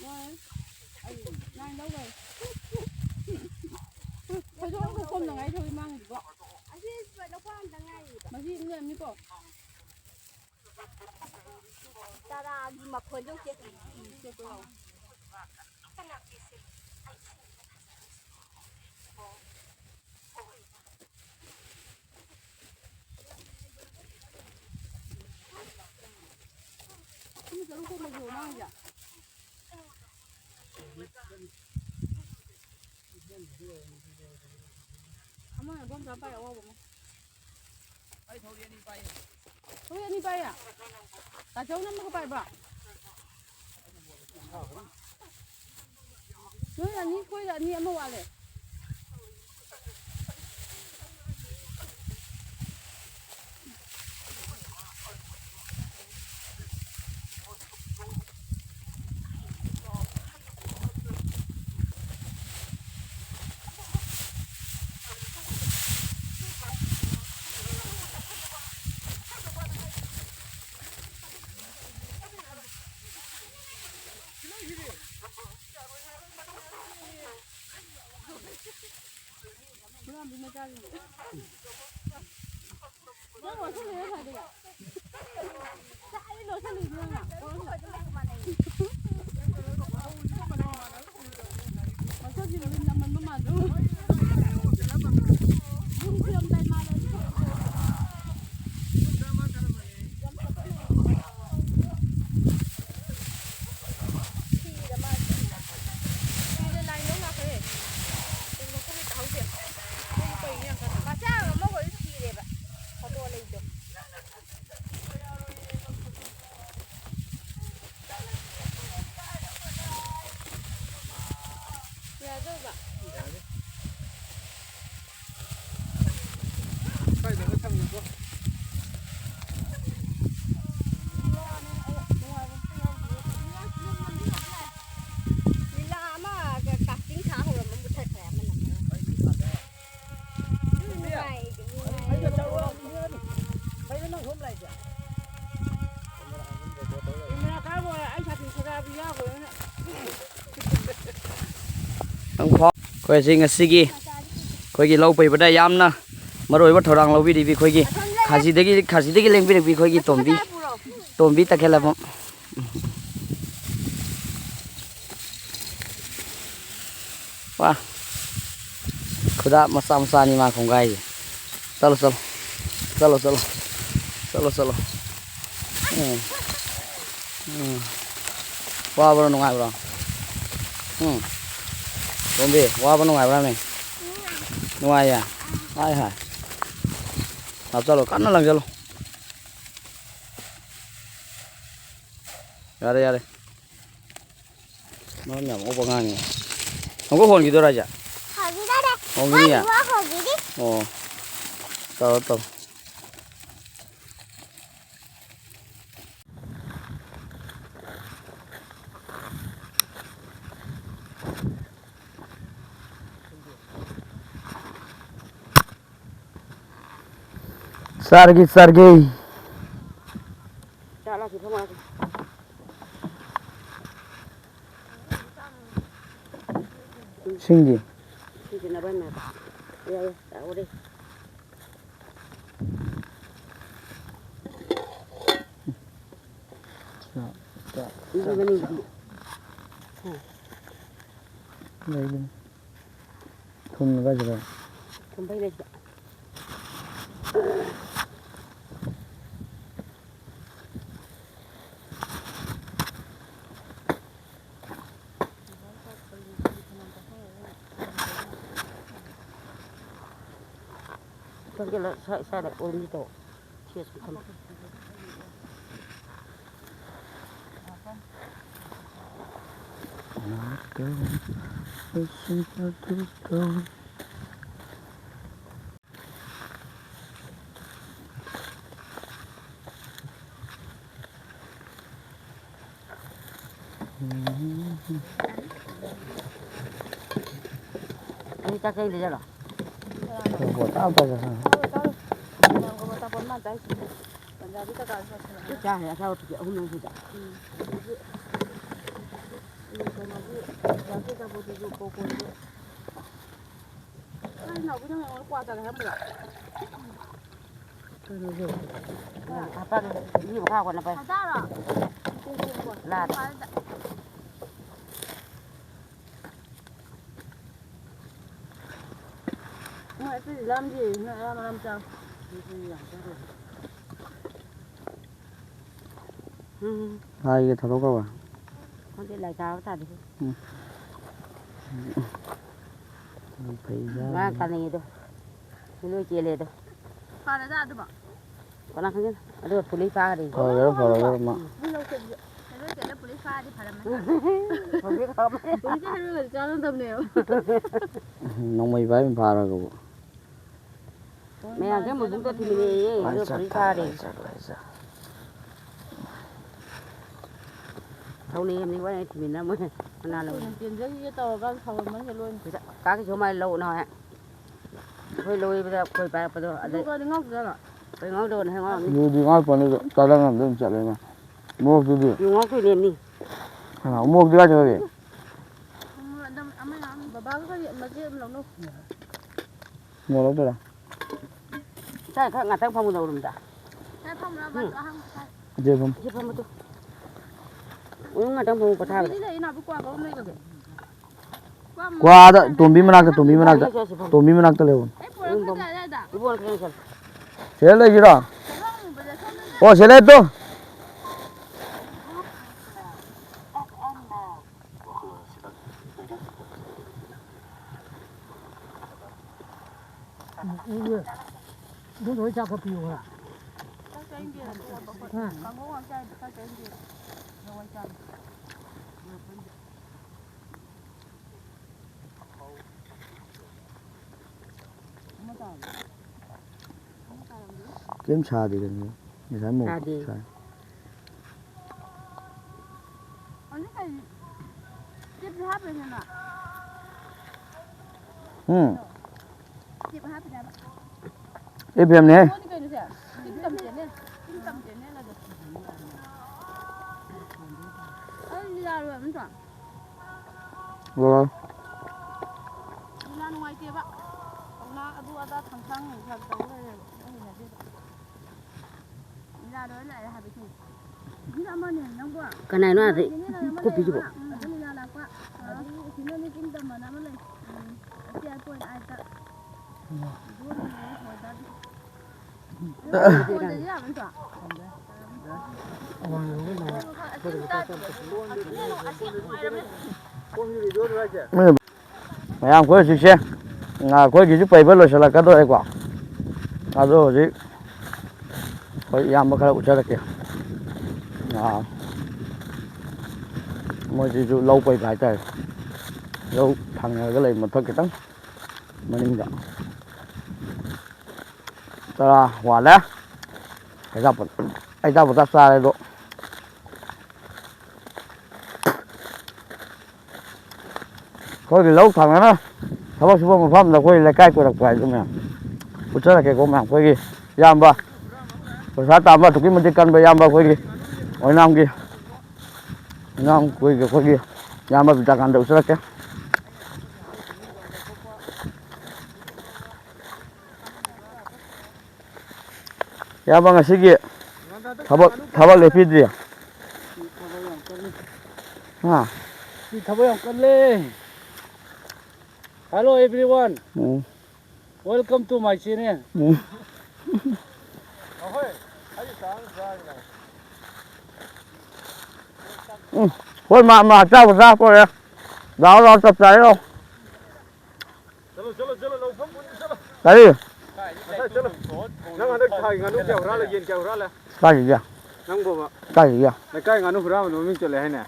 ꯍꯣꯏ꯫ ꯑꯩ ꯅꯥꯏꯟ ꯂꯧꯈ꯭ꯔꯦ꯫ ꯐꯩꯖꯣꯝ ꯑꯃꯈꯛ ꯈꯣꯝꯗ ꯉꯥꯏ ꯊꯧꯔꯤ ꯃꯥꯡꯉꯤꯗꯨꯕꯣ? ꯑꯁꯤ ꯂꯧꯈꯣꯡ ꯑꯝꯗ ꯉꯥꯏꯔꯤꯕ꯫ ꯃꯍꯤ ꯑꯃ ꯂꯩꯔꯝꯅꯤꯀꯣ? ꯇꯔꯥꯒꯤ ꯃꯈꯣꯟ ꯌꯧꯗꯦ꯫ ꯎꯝ, ꯆꯦꯛꯄ ꯂꯥꯎ꯫ ꯄꯨꯡ ꯇꯔꯨꯛ ꯀꯨꯝꯕꯁꯨ ꯃꯥꯡꯉꯤꯁꯦ꯫ ꯑꯃ ꯏꯕꯣꯝꯆꯥ ꯄꯥꯏ ꯑꯋꯥꯎꯕ ꯑꯃ꯫ ꯑꯩ ꯊꯧꯔꯤ ꯑꯅꯤ ꯄꯥꯏꯌꯦ꯫ ꯊꯧꯔꯤ ꯑꯅꯤ ꯄꯥꯏꯌꯦ? ꯇꯥꯆꯧꯅ ꯑꯃꯈꯛ ꯄꯥꯏꯕ꯭ꯔꯣ? ꯅꯣꯏ ꯑꯅꯤ, ꯑꯩꯈꯣꯏꯗ ꯑꯅꯤ ꯑꯃ ꯋꯥꯠꯂꯦ꯫ ꯑꯩꯈꯣꯏꯁꯤ ꯉꯁꯤꯒꯤ ꯑꯩꯈꯣꯏꯒꯤ ꯂꯧ ꯄꯩꯕꯗ ꯌꯥꯝꯅ ꯃꯔꯨ ꯑꯣꯏꯕ ꯊꯧꯗꯥꯡ ꯂꯧꯕꯤꯔꯤꯕꯤ ꯑꯩꯈꯣꯏꯒꯤ ꯈꯥꯖꯤꯗꯒꯤ, ꯈꯥꯖꯤꯗꯒꯤ ꯂꯦꯡꯕꯤꯔꯛꯄꯤ ꯑꯩꯈꯣꯏꯒꯤ ꯇꯣꯝꯕꯤ, ꯇꯣꯝꯕꯤ ꯇꯈꯦꯜꯂꯝꯕꯝ꯫ ꯋꯥ꯫ ꯈꯨꯗꯥꯞ ꯃꯆꯥ ꯃꯆꯥꯅꯤ ꯃꯥ ꯈꯣꯡꯒꯥꯏꯁꯦ꯫ ꯆꯠꯂꯣ, ꯆꯠꯂꯣ꯫ ꯆꯠꯂꯣ, ꯆꯠꯂꯣ꯫ ꯆꯠꯂꯣ, ꯆꯠꯂꯣ꯫ ꯎꯝ꯫ ꯎꯝ꯫ ꯋꯥꯕ꯭ꯔꯣ, ꯅꯨꯡꯉꯥꯏꯕ꯭ꯔꯣ? ꯎꯝ꯫ ꯇꯣꯝꯕꯤ, ꯋꯥꯕ ꯅꯨꯡꯉꯥꯏꯕ꯭ꯔꯥꯅꯦ? ꯅꯨꯡꯉꯥꯏꯌꯦ? ꯍꯥꯏ, ꯍꯥꯏ꯫ ꯍꯥꯞꯆꯜꯂꯣ, ꯀꯟꯅ ꯂꯪꯖꯜꯂꯣ꯫ ꯌꯥꯔꯦ, ꯌꯥꯔꯦ꯫ ꯃꯔꯝ ꯌꯥꯝ ꯃꯣꯛꯄ ꯑꯉꯥꯡꯅꯤ꯫ ꯑꯃꯨꯛꯀ ꯍꯣꯟꯈꯤꯗꯣꯏꯔꯣ ꯍꯥꯏꯁꯦ? ꯍꯣꯟꯈꯤꯗꯣꯔꯦ꯫ ꯍꯣꯟꯈꯤꯅꯤꯌꯦ? ꯍꯣꯟꯈꯤꯕ ꯍꯧꯈꯤꯅꯤ꯫ ꯑꯣ꯫ ꯇꯧꯔꯣ, ꯇꯧꯔꯣ꯫ ꯆꯥꯔꯒꯦ, ꯆꯥꯔꯒꯦ꯫ ꯏꯁꯤꯡꯗꯤ? ꯏꯁꯤꯡꯁꯦ ꯅꯕꯥꯏ ꯃꯥꯏ꯫ ꯌꯥꯏ, ꯌꯥꯏ꯫ ꯏꯒꯤ ꯃꯅꯤꯡꯗꯤ꯫ ꯂꯩꯕꯅꯤ꯫ ꯊꯨꯝ ꯀꯥꯏꯗꯅꯣ? ꯊꯨꯝ ꯐꯩ ꯂꯩꯁꯤꯗ꯫ ꯊꯣꯡꯖꯤꯜꯂꯣ, ꯁ꯭ꯋꯥꯏ-, ꯁ꯭ꯋꯥꯏꯗ ꯑꯣꯝꯁꯤ ꯇꯧ꯫ ꯁꯤ ꯑꯁꯨꯝ ꯊꯝꯃꯣ꯫ ꯅꯣꯏ ꯆꯥꯛ ꯆꯥꯅꯤꯡꯗ꯭ꯔꯖꯥꯠꯂꯣ? ꯇꯣꯔꯕꯣꯠ ꯆꯥꯕ ꯆꯥꯁꯤꯟꯅ꯫ ꯆꯥꯔꯦ, ꯑꯆꯥꯄꯣꯠ ꯄꯤꯀꯦꯠ ꯑꯍꯨꯝ ꯂꯩꯔꯛꯏꯗ꯫ ꯀꯩꯅꯣꯁꯦ꯫ ꯍꯥꯄꯛꯑꯒꯦ, ꯏꯁꯤꯡ ꯃꯈꯥ ꯀꯣꯟꯅ ꯄꯥꯏ꯫ ꯂꯥꯗ꯫ ꯃꯣꯏ ꯑꯇꯩꯗꯤ ꯂꯥꯝꯗꯦ, ꯅꯣꯏ ꯑꯌꯥꯝꯕ ꯂꯥꯝ ꯆꯥꯎ꯫ ꯎꯝ꯫ ꯂꯥꯏꯒ ꯊꯥꯗꯣꯛꯈ꯭ꯔꯕ? ꯈꯪꯗꯦ, ꯂꯥꯏ ꯆꯥꯕ ꯇꯥꯗꯦ꯫ ꯎꯝ꯫ ꯌꯥꯝ ꯐꯩ, ꯉꯔꯥꯡ ꯌꯥꯝ꯫ ꯀꯥꯅꯩꯗꯣ꯫ ꯂꯣꯏ ꯆꯦꯜꯂꯦꯗꯣ꯫ ꯐꯔꯦꯗ ꯑꯗꯨꯕꯣ꯫ ꯀꯅꯥ ꯈꯪꯒꯦ? ꯑꯗꯨꯒ ꯄꯨꯂꯩ ꯐꯥꯒ꯭ꯔꯦ꯫ ꯐꯒꯦꯔꯥ ꯐꯔꯣꯏꯒꯦꯔꯥ ꯃꯥ꯫ ꯃꯤ ꯂꯧ ꯆꯠꯂꯤꯁꯦ꯫ ꯍꯦꯔꯣꯏ ꯆꯦꯜꯂꯦ, ꯄꯨꯂꯩ ꯐꯥꯔꯗꯤ ꯐꯔꯝꯃꯅꯤ꯫ ꯍꯧꯖꯤꯛ ꯐꯔꯝꯃꯅꯤ꯫ ꯄꯨꯂꯤꯁꯀ ꯍꯦꯔꯣꯏꯒꯗꯤ ꯆꯥꯟꯅꯗꯕꯅꯦꯕ꯫ ꯅꯣꯡꯃꯩ ꯄꯥꯏꯕ ꯐꯥꯔꯒꯕꯨ꯫ ꯃꯌꯥꯝꯁꯦ ꯃꯨꯛꯇ ꯊꯤꯃꯤꯟꯅꯩꯌꯦ, ꯑꯗꯨꯒ ꯄꯨꯂꯤꯁ ꯐꯥꯔꯦ꯫ ꯂꯥꯏꯆꯠ, ꯂꯥꯏꯆꯠ꯫ ꯊꯧꯅꯩ ꯍꯥꯏꯕꯅꯤ, ꯋꯥꯔꯤ ꯊꯤꯃꯤꯟꯅ ꯃꯣꯏ ꯃꯅꯥ ꯂꯧꯅꯩ꯫ ꯆꯦꯟꯖꯈꯤꯒꯦ ꯇꯧꯔꯀꯥꯟꯗ ꯁꯥꯎꯔꯝꯃꯅꯤ ꯂꯣꯏꯅ꯫ ꯀꯥ ꯀꯤꯁꯣꯝ ꯍꯥꯏ ꯂꯧ ꯅꯍꯥꯟ꯫ ꯑꯩꯈꯣꯏ ꯂꯧ ꯌꯩꯕꯗ ꯈꯣꯏ ꯄꯥꯏꯔꯛꯄꯗꯣ ꯑꯗꯩ ꯉꯥꯎꯗ꯭ꯔꯣ? ꯀꯩ ꯉꯥꯎꯗꯕꯅꯣ ꯍꯦꯛ ꯉꯥꯎꯔꯝꯅꯤ꯫ ꯑꯗꯨꯗꯤ ꯉꯥꯎꯔꯛꯄꯅꯤꯗ, ꯆꯥꯗ ꯉꯝꯗ ꯑꯗꯨꯝ ꯆꯠꯂꯦ ꯃꯥ꯫ ꯃꯣꯔꯣꯛꯇꯨꯗꯤ? ꯌꯨ ꯉꯥꯎꯔꯛꯇꯣꯏꯅꯦ ꯑꯅꯤ꯫ ꯀꯅꯥ? ꯃꯣꯔꯣꯛꯇꯤ ꯀꯥꯏ ꯆꯠꯈ꯭ꯔꯒꯦ? ꯕꯕꯥꯒ ꯀꯔꯤ ꯃꯆꯦꯠ ꯑꯃ ꯂꯧꯅꯧ꯫ ꯃꯣꯔꯣꯛ ꯂꯧꯗꯣꯏꯔꯥ? ꯁꯥꯏ ꯈꯔ ꯉꯥꯛꯇꯪ ꯐꯝꯃꯨ ꯂꯧꯔꯨꯝꯗ꯫ ꯁꯥꯏ ꯐꯝꯃꯨꯔꯥ? ꯎꯝ꯫ ꯕꯥ, ꯑꯍꯥꯡꯕ ꯁꯥꯏ꯫ ꯁꯤ ꯐꯝꯃꯨ꯫ ꯁꯤ ꯐꯝꯃꯨ ꯇꯨ꯫ ꯎꯝ, ꯉꯥꯛꯇꯪ ꯐꯝꯃꯨ ꯄꯣꯊꯥꯕꯗ꯫ ꯅꯨꯄꯤꯗꯤ ꯂꯩ, ꯅꯥꯎꯕꯤ ꯀ꯭ꯋꯥ ꯀꯧꯔ ꯂꯩꯕꯒꯦ꯫ ꯀ꯭ꯋꯥꯗ, ꯇꯣꯝꯕꯤ ꯃꯅꯥꯛꯇ, ꯇꯣꯝꯕꯤ ꯃꯅꯥꯛꯇ꯫ ꯁꯤ ꯐꯝꯃꯨ꯫ ꯇꯣꯝꯕꯤ ꯃꯅꯥꯛꯇ ꯂꯩꯍꯧꯕꯅꯤ꯫ ꯑꯩ ꯄꯨꯔꯛꯀꯗ꯭ꯔꯥ ꯑꯗꯥꯏꯗ? ꯏꯕꯣꯛ ꯈꯔ ꯆꯠꯂꯨ꯫ ꯁꯤꯗ ꯂꯩꯁꯤꯔꯣ? ꯊꯣꯡ ꯍꯥꯡꯕꯗ ꯁꯣꯝꯗ ꯑꯣ, ꯁꯤꯗ ꯂꯩ ꯇꯨ꯫ ꯏꯕꯨꯡꯗꯣ ꯍꯣꯏ ꯆꯥꯛ ꯈꯔ ꯄꯤꯌꯨ ꯈꯔ꯫ ꯆꯥꯛ ꯆꯥꯅꯤꯡꯗꯦ꯫ ꯍꯥ? ꯀꯥꯡꯍꯧ ꯉꯥꯛ ꯆꯥꯏ, ꯆꯥꯛ ꯆꯥꯅꯤꯡꯗꯦ꯫ ꯍꯋꯥꯏ ꯆꯥꯔꯦ꯫ ꯑꯃ ꯆꯥꯔꯕ? ꯀꯩꯝ ꯁꯥꯗꯦ ꯀꯩꯅꯣ꯫ ꯉꯁꯥꯏ ꯃꯣꯔꯣꯛ ꯁꯥꯗꯦ꯫ ꯁꯥꯏ꯫ ꯍꯧꯖꯤꯛ ꯀꯩ ꯆꯤꯞꯁ ꯍꯥꯞꯄꯤꯅꯣ ꯅꯪ? ꯎꯝ꯫ ꯆꯤꯞꯁ ꯍꯥꯞꯄꯤꯅꯦ ꯍꯥꯏꯕ꯫ ꯑꯦꯐ ꯑꯦꯝꯅꯦ꯫ ꯀꯩꯅꯣꯁꯦ? Income channel. ꯏꯟꯀꯝ ꯆꯦꯅꯦꯜ ꯑꯗꯣ꯫ ꯑꯗꯨꯗꯤ ꯌꯥꯔꯣꯏ ꯅꯠꯇ꯭ꯔꯣ? ꯂꯣꯏꯔꯦ꯫ ꯂꯤꯂꯥ ꯅꯨꯡꯉꯥꯏꯇꯦꯕ꯫ ꯀꯧꯅꯥ ꯑꯗꯨ ꯑꯗꯥ ꯊꯥꯡꯁꯥꯡ ꯅꯨꯡꯁꯥꯡ ꯇꯧ ꯂꯩꯔꯦꯕ꯫ ꯑꯩ ꯍꯩꯅꯗꯦꯕ꯫ ꯂꯤꯂꯥꯗ ꯑꯣꯏꯅ ꯂꯥꯛꯑꯦ ꯍꯥꯏꯕ ꯏꯁꯤꯡ꯫ ꯏꯁꯤꯡ ꯑꯃꯅꯦ ꯅꯪꯕꯣ꯫ ꯀꯅꯥꯅꯣ ꯑꯥꯗ ꯀꯣꯐꯤꯁꯤꯕꯣ? ꯑꯗꯨ ꯂꯤꯂꯥ ꯂꯥꯛꯄ꯫ ꯑꯗꯒꯤ ꯏꯁꯤꯡ ꯑꯃꯅꯦ ꯏꯪ ꯇꯝꯕꯅ ꯑꯃ ꯂꯩ꯫ ꯎꯝ꯫ ꯑꯁꯤ ꯑꯥꯏ ꯄꯣꯏꯟ ꯑꯥꯏꯠꯇ꯫ ꯃꯌꯥꯝ, ꯑꯩꯈꯣꯏ ꯍꯧꯖꯤꯛꯁꯦ, ꯉꯥ, ꯑꯩꯈꯣꯏꯒꯤꯁꯨ ꯄꯩꯕ ꯂꯣꯏꯁꯤꯜꯂꯛꯀꯗꯧꯔꯦꯀꯣ꯫ ꯑꯗꯣ ꯍꯧꯖꯤꯛ ꯑꯩꯈꯣꯏ ꯏꯌꯥꯝꯕ ꯈꯔ ꯎꯠꯆꯔꯛꯀꯦ꯫ ꯑꯥ, ꯃꯣꯏꯁꯤꯁꯨ ꯂꯧ ꯄꯩꯕ ꯍꯥꯏꯇꯥꯔꯦ꯫ ꯂꯧ ꯊꯥꯡꯅꯔꯒ ꯂꯩ ꯃꯊꯛ ꯈꯤꯇꯪ ꯃꯅꯤꯡꯗ꯫ ꯇꯔꯥ ꯋꯥꯠꯂꯦ꯫ ꯑꯆꯥꯄꯣꯠ, ꯑꯆꯥꯄꯣꯠ ꯆꯞ ꯆꯥꯔꯦ ꯑꯗꯣ꯫ ꯑꯩꯈꯣꯏꯒꯤ ꯂꯧ ꯊꯥꯡꯅꯅ ꯊꯕꯛ ꯁꯨꯕ ꯃꯐꯝꯗ ꯑꯩꯈꯣꯏ ꯂꯩꯀꯥꯏ ꯀꯣꯏꯔꯛꯄ ꯍꯥꯏꯗꯨ ꯃꯌꯥꯝ ꯎꯠꯆꯔꯛꯀꯦꯀꯣ ꯃꯌꯥꯝ꯫ ꯑꯩꯈꯣꯏꯒꯤ ꯏꯌꯥꯝꯕ ꯄꯩꯁꯥ ꯇꯥꯟꯕ ꯑꯗꯨꯛꯀꯤ ꯃꯇꯤꯛ ꯀꯟꯕ ꯏꯌꯥꯝꯕ ꯑꯩꯈꯣꯏꯒꯤ ꯑꯣꯏꯅꯥꯝꯒꯤ, ꯑꯣꯏꯅꯥꯝ ꯑꯩꯈꯣꯏꯒꯤ, ꯑꯩꯈꯣꯏꯒꯤ ꯏꯌꯥꯝꯕ ꯕꯤꯗ꯭ꯌꯥꯀꯥꯟꯇ ꯎꯠꯆꯔꯛꯀꯦ꯫ ꯏꯌꯥꯝꯕ, ꯉꯁꯤꯒꯤ ꯊꯕꯛ, ꯊꯕꯛ ꯂꯦꯞꯄꯤꯗ꯭ꯔꯤ? ꯍꯥ? ꯁꯤ ꯊꯕꯛ ꯌꯥꯝ ꯀꯜꯂꯦ꯫ Hello everyone. Um. Welcome to my channel. ꯎꯝ꯫ ꯎꯝ꯫ ꯍꯣꯏ, ꯃꯥ, ꯃꯥ, ꯆꯥꯕ ꯆꯥ ꯄꯣꯔꯦ꯫ ꯂꯥꯛꯑꯣ, ꯂꯥꯛꯑꯣ, ꯆꯞ ꯆꯥꯔꯦ, ꯂꯥꯛꯑꯣ꯫ ꯆꯠꯂꯣ, ꯆꯠꯂꯣ, ꯆꯠꯂꯣ, ꯂꯧꯐꯝ ꯄꯨꯟꯅ ꯆꯠꯂꯣ꯫ ꯀꯔꯤ? ꯉꯁꯥꯏ ꯆꯠꯂꯣ꯫ ꯅꯪ ꯍꯟꯗꯛ ꯊꯥꯒꯤ ꯉꯥꯅꯨ ꯀꯌꯥ ꯍꯨꯔꯥꯜꯂꯦ? ꯌꯦꯟ ꯀꯌꯥ ꯍꯨꯔꯥꯜꯂꯦ? ꯀꯥꯏꯗꯒꯤ? ꯅꯪꯕꯣꯕ꯫ ꯀꯥꯏꯗꯒꯤ? ꯂꯩꯀꯥꯏ ꯉꯥꯅꯨ ꯍꯨꯔꯥꯟꯕꯗ ꯃꯃꯤꯡ ꯆꯠꯂꯦ ꯍꯥꯏꯅꯦ?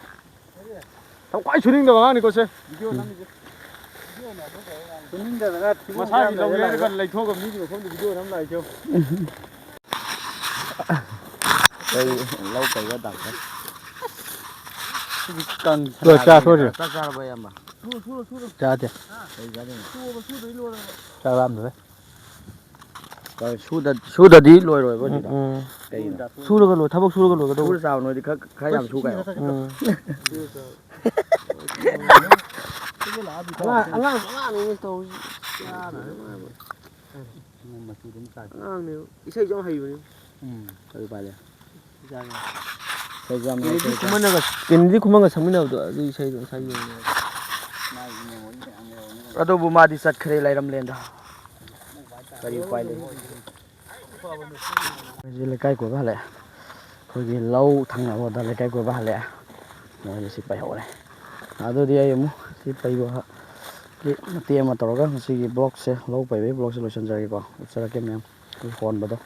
ꯊꯕꯛ ꯈ꯭ꯋꯥꯏ ꯁꯨꯅꯤꯡꯗꯕ ꯑꯉꯥꯡꯅꯤꯀꯣ ꯁꯦ꯫ ꯎꯝ꯫ ꯁꯨꯅꯤꯡꯗꯗꯅ ꯊꯤꯕꯣꯡ ꯃꯁꯥꯒꯤ ꯆꯥꯝꯗꯅ ꯂꯧꯒꯦ ꯍꯥꯏꯔꯒ ꯂꯩꯊꯣꯛꯑꯒ ꯃꯤꯒꯤ ꯃꯐꯝꯗ ꯚꯤꯗꯤꯑꯣ ꯅꯝ ꯂꯥꯛꯏꯁꯦ ꯌꯦꯡꯉꯨ꯫ ꯀꯩ ꯂꯧ ꯀꯩꯗ ꯗꯥꯛꯇꯔ? ꯁꯤꯗꯤ ꯀꯪ-, ꯂꯣꯏ ꯆꯥ ꯊꯣꯛꯑꯁꯤ꯫ ꯆꯥꯛ ꯆꯥꯔꯕꯣ, ꯏꯌꯥꯝꯕ? ꯆꯥꯗꯦ꯫ ꯀꯩ ꯆꯥꯗꯣꯏꯅꯣ? ꯆꯥꯛ ꯂꯥꯝꯗ꯭ꯔꯦ꯫ ꯀꯩ ꯁꯨꯗ-, ꯁꯨꯗꯗꯤ ꯂꯣꯏꯔꯣꯏꯕ ꯁꯤꯗ꯫ ꯎꯝ꯫ ꯀꯩꯒꯤꯅꯣ? ꯁꯨꯔꯒ ꯂꯣꯏ, ꯊꯕꯛ ꯁꯨꯔꯒ ꯂꯣꯏꯒꯗꯧꯕ꯫ ꯁꯨꯔ ꯆꯥꯕ ꯅꯣꯏꯗꯤ ꯈꯔ, ꯈꯔ ꯌꯥꯝ ꯁꯨ ꯀꯥꯏꯌꯣ꯫ ꯎꯝ꯫ ꯑꯉꯥꯡ, ꯑꯉꯥꯡ ꯑꯉꯥꯡꯅꯤꯅꯦ ꯇꯧꯔꯤꯁꯤ꯫ ꯑꯉꯥꯡꯅꯦꯕ꯫ ꯏꯁꯩꯁꯨ ꯌꯥꯝ ꯍꯩꯕꯅꯤ꯫ ꯎꯝ꯫ ꯀꯔꯤ ꯎꯄꯥꯏ ꯂꯩ? ꯏꯁꯩꯁꯨ ꯌꯥꯝ ꯍꯩ, ꯀꯦꯅꯦꯗꯤ ꯏꯁꯩꯁꯨ ꯌꯥꯝ ꯈꯨꯃꯟꯅꯒ, ꯀꯦꯅꯦꯗꯤ ꯈꯨꯃꯟꯒ ꯁꯛꯃꯤꯟꯅꯕꯗꯣ ꯑꯗꯨꯒꯤ ꯏꯁꯩꯗꯣ ꯉꯁꯥꯏ ꯌꯦꯡꯉꯦ꯫ ꯑꯗꯨꯕꯨ ꯃꯥꯗꯤ ꯆꯠꯈ꯭ꯔꯦ ꯂꯩꯔꯝꯂꯦꯟꯗ꯫ ꯀꯔꯤ ꯎꯄꯥꯏ ꯂꯩ? ꯑꯩꯁꯦ ꯂꯩꯀꯥꯏ ꯀꯣꯏꯕ ꯍꯜꯂꯛꯑꯦ꯫ ꯑꯩꯈꯣꯏꯒꯤ ꯂꯧ ꯊꯪꯅꯕꯗ ꯂꯩꯀꯥꯏ ꯀꯣꯏꯕ ꯍꯜꯂꯛꯑꯦ꯫ ꯃꯣꯏꯅ ꯁꯤ ꯄꯩꯍꯧꯔꯦ꯫ ꯑꯗꯨꯗꯤ ꯑꯩ ꯑꯃꯨꯛ ꯁꯤ ꯄꯩꯕꯒꯤ ꯃꯇꯦꯛ ꯑꯃ ꯇꯧꯔꯒ ꯉꯁꯤꯒꯤ vlogꯁꯦ, ꯂꯧ ꯄꯩꯕꯒꯤ vlogꯁꯦ ꯂꯣꯏꯁꯤꯟꯖꯔꯒꯦꯀꯣ꯫ ꯎꯠꯆꯔꯛꯀꯦ ꯃꯌꯥꯝ꯫ ꯑꯩꯈꯣꯏ ꯍꯣꯟꯕꯗꯣ꯫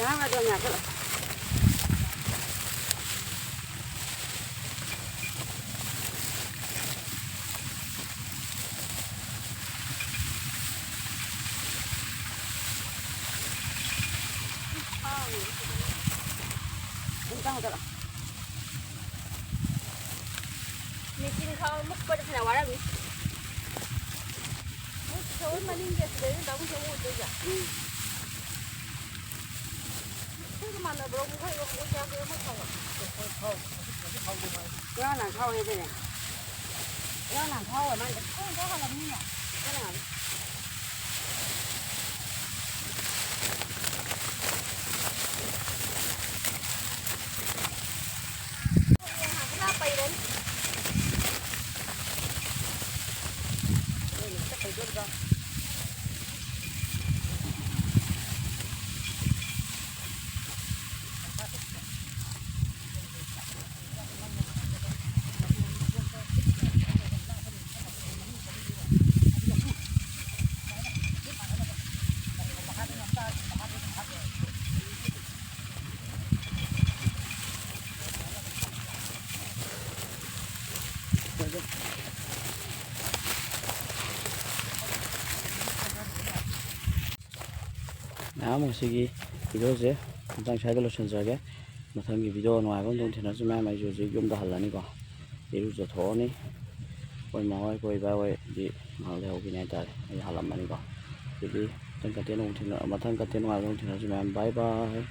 Nang ada nyakal. ꯃꯦꯆꯤꯟ ꯈꯥꯎ ꯃꯨꯠꯄꯗ ꯐꯅ ꯋꯥꯔꯝꯅꯤ꯫ ꯃꯣꯏ ꯁꯣꯔ ꯃꯅꯤꯡꯒꯤ ꯑꯁꯤꯗꯩꯅ ꯗꯥꯕꯨꯡꯁꯦ ꯑꯃꯨꯛ ꯑꯣꯏꯗꯣꯏꯁꯦ꯫ ꯑꯩꯈꯣꯏꯒ ꯃꯥꯟꯅꯕ꯭ꯔꯣ? ꯃꯈꯣꯏ ꯃꯈꯣꯏ ꯀꯌꯥ ꯀꯌꯥ ꯑꯃ ꯊꯥꯕ? ꯉꯔꯥꯡ ꯅꯍꯥꯟ ꯊꯥꯎꯋꯦ ꯑꯗꯨꯅꯦ꯫ ꯉꯔꯥꯡ ꯅꯍꯥꯟ ꯊꯥꯎꯋꯦ ꯃꯥꯏꯗ꯫ ꯑꯩꯈꯣꯏ ꯉꯁꯥꯏ ꯍꯜꯂꯛꯄꯅꯤꯅꯦ꯫ ꯉꯔꯥꯡ ꯅꯍꯥꯟ꯫ ꯃꯌꯥꯝ, ꯉꯁꯤꯒꯤ ꯚꯤꯗꯤꯑꯣꯁꯦ ꯃꯇꯥꯡ ꯁ꯭ꯋꯥꯏꯗ ꯂꯣꯏꯁꯤꯟꯖꯔꯒꯦ꯫ ꯃꯊꯪꯒꯤ ꯚꯤꯗꯤꯑꯣ ꯅꯨꯡꯉꯥꯏꯕ ꯑꯃꯗ ꯊꯦꯡꯅꯔꯁꯤ ꯃꯌꯥꯝ꯫ ꯑꯩꯁꯨ ꯍꯧꯖꯤꯛ ꯌꯨꯝꯗ ꯍꯜꯂꯅꯤꯀꯣ꯫ ꯏꯔꯨꯖꯊꯣꯛꯑꯅꯤ꯫ ꯑꯩꯈꯣꯏ ꯃꯥ ꯍꯣꯏ, ꯑꯩꯈꯣꯏ ꯏꯕꯥ ꯍꯣꯏꯗꯤ ꯉꯥꯏꯍꯥꯛ ꯂꯩꯍꯧꯈꯤꯅꯤ ꯍꯥꯏꯇꯥꯔꯦ꯫ ꯑꯩ ꯍꯜꯂꯝꯃꯅꯤꯀꯣ꯫ ꯑꯗꯨꯗꯤ ꯃꯊꯪ ꯀꯟꯇꯦꯟ ꯑꯃꯨꯛ ꯊꯦꯡꯅ-, ꯃꯊꯪ ꯀꯟꯇꯦꯟ ꯅꯨꯡꯉꯥꯏꯕ ꯑꯃꯨꯛ ꯊꯦꯡꯅꯔꯁꯤ ꯃꯌꯥꯝ꯫ ꯕꯥꯏ ꯕꯥꯏ꯫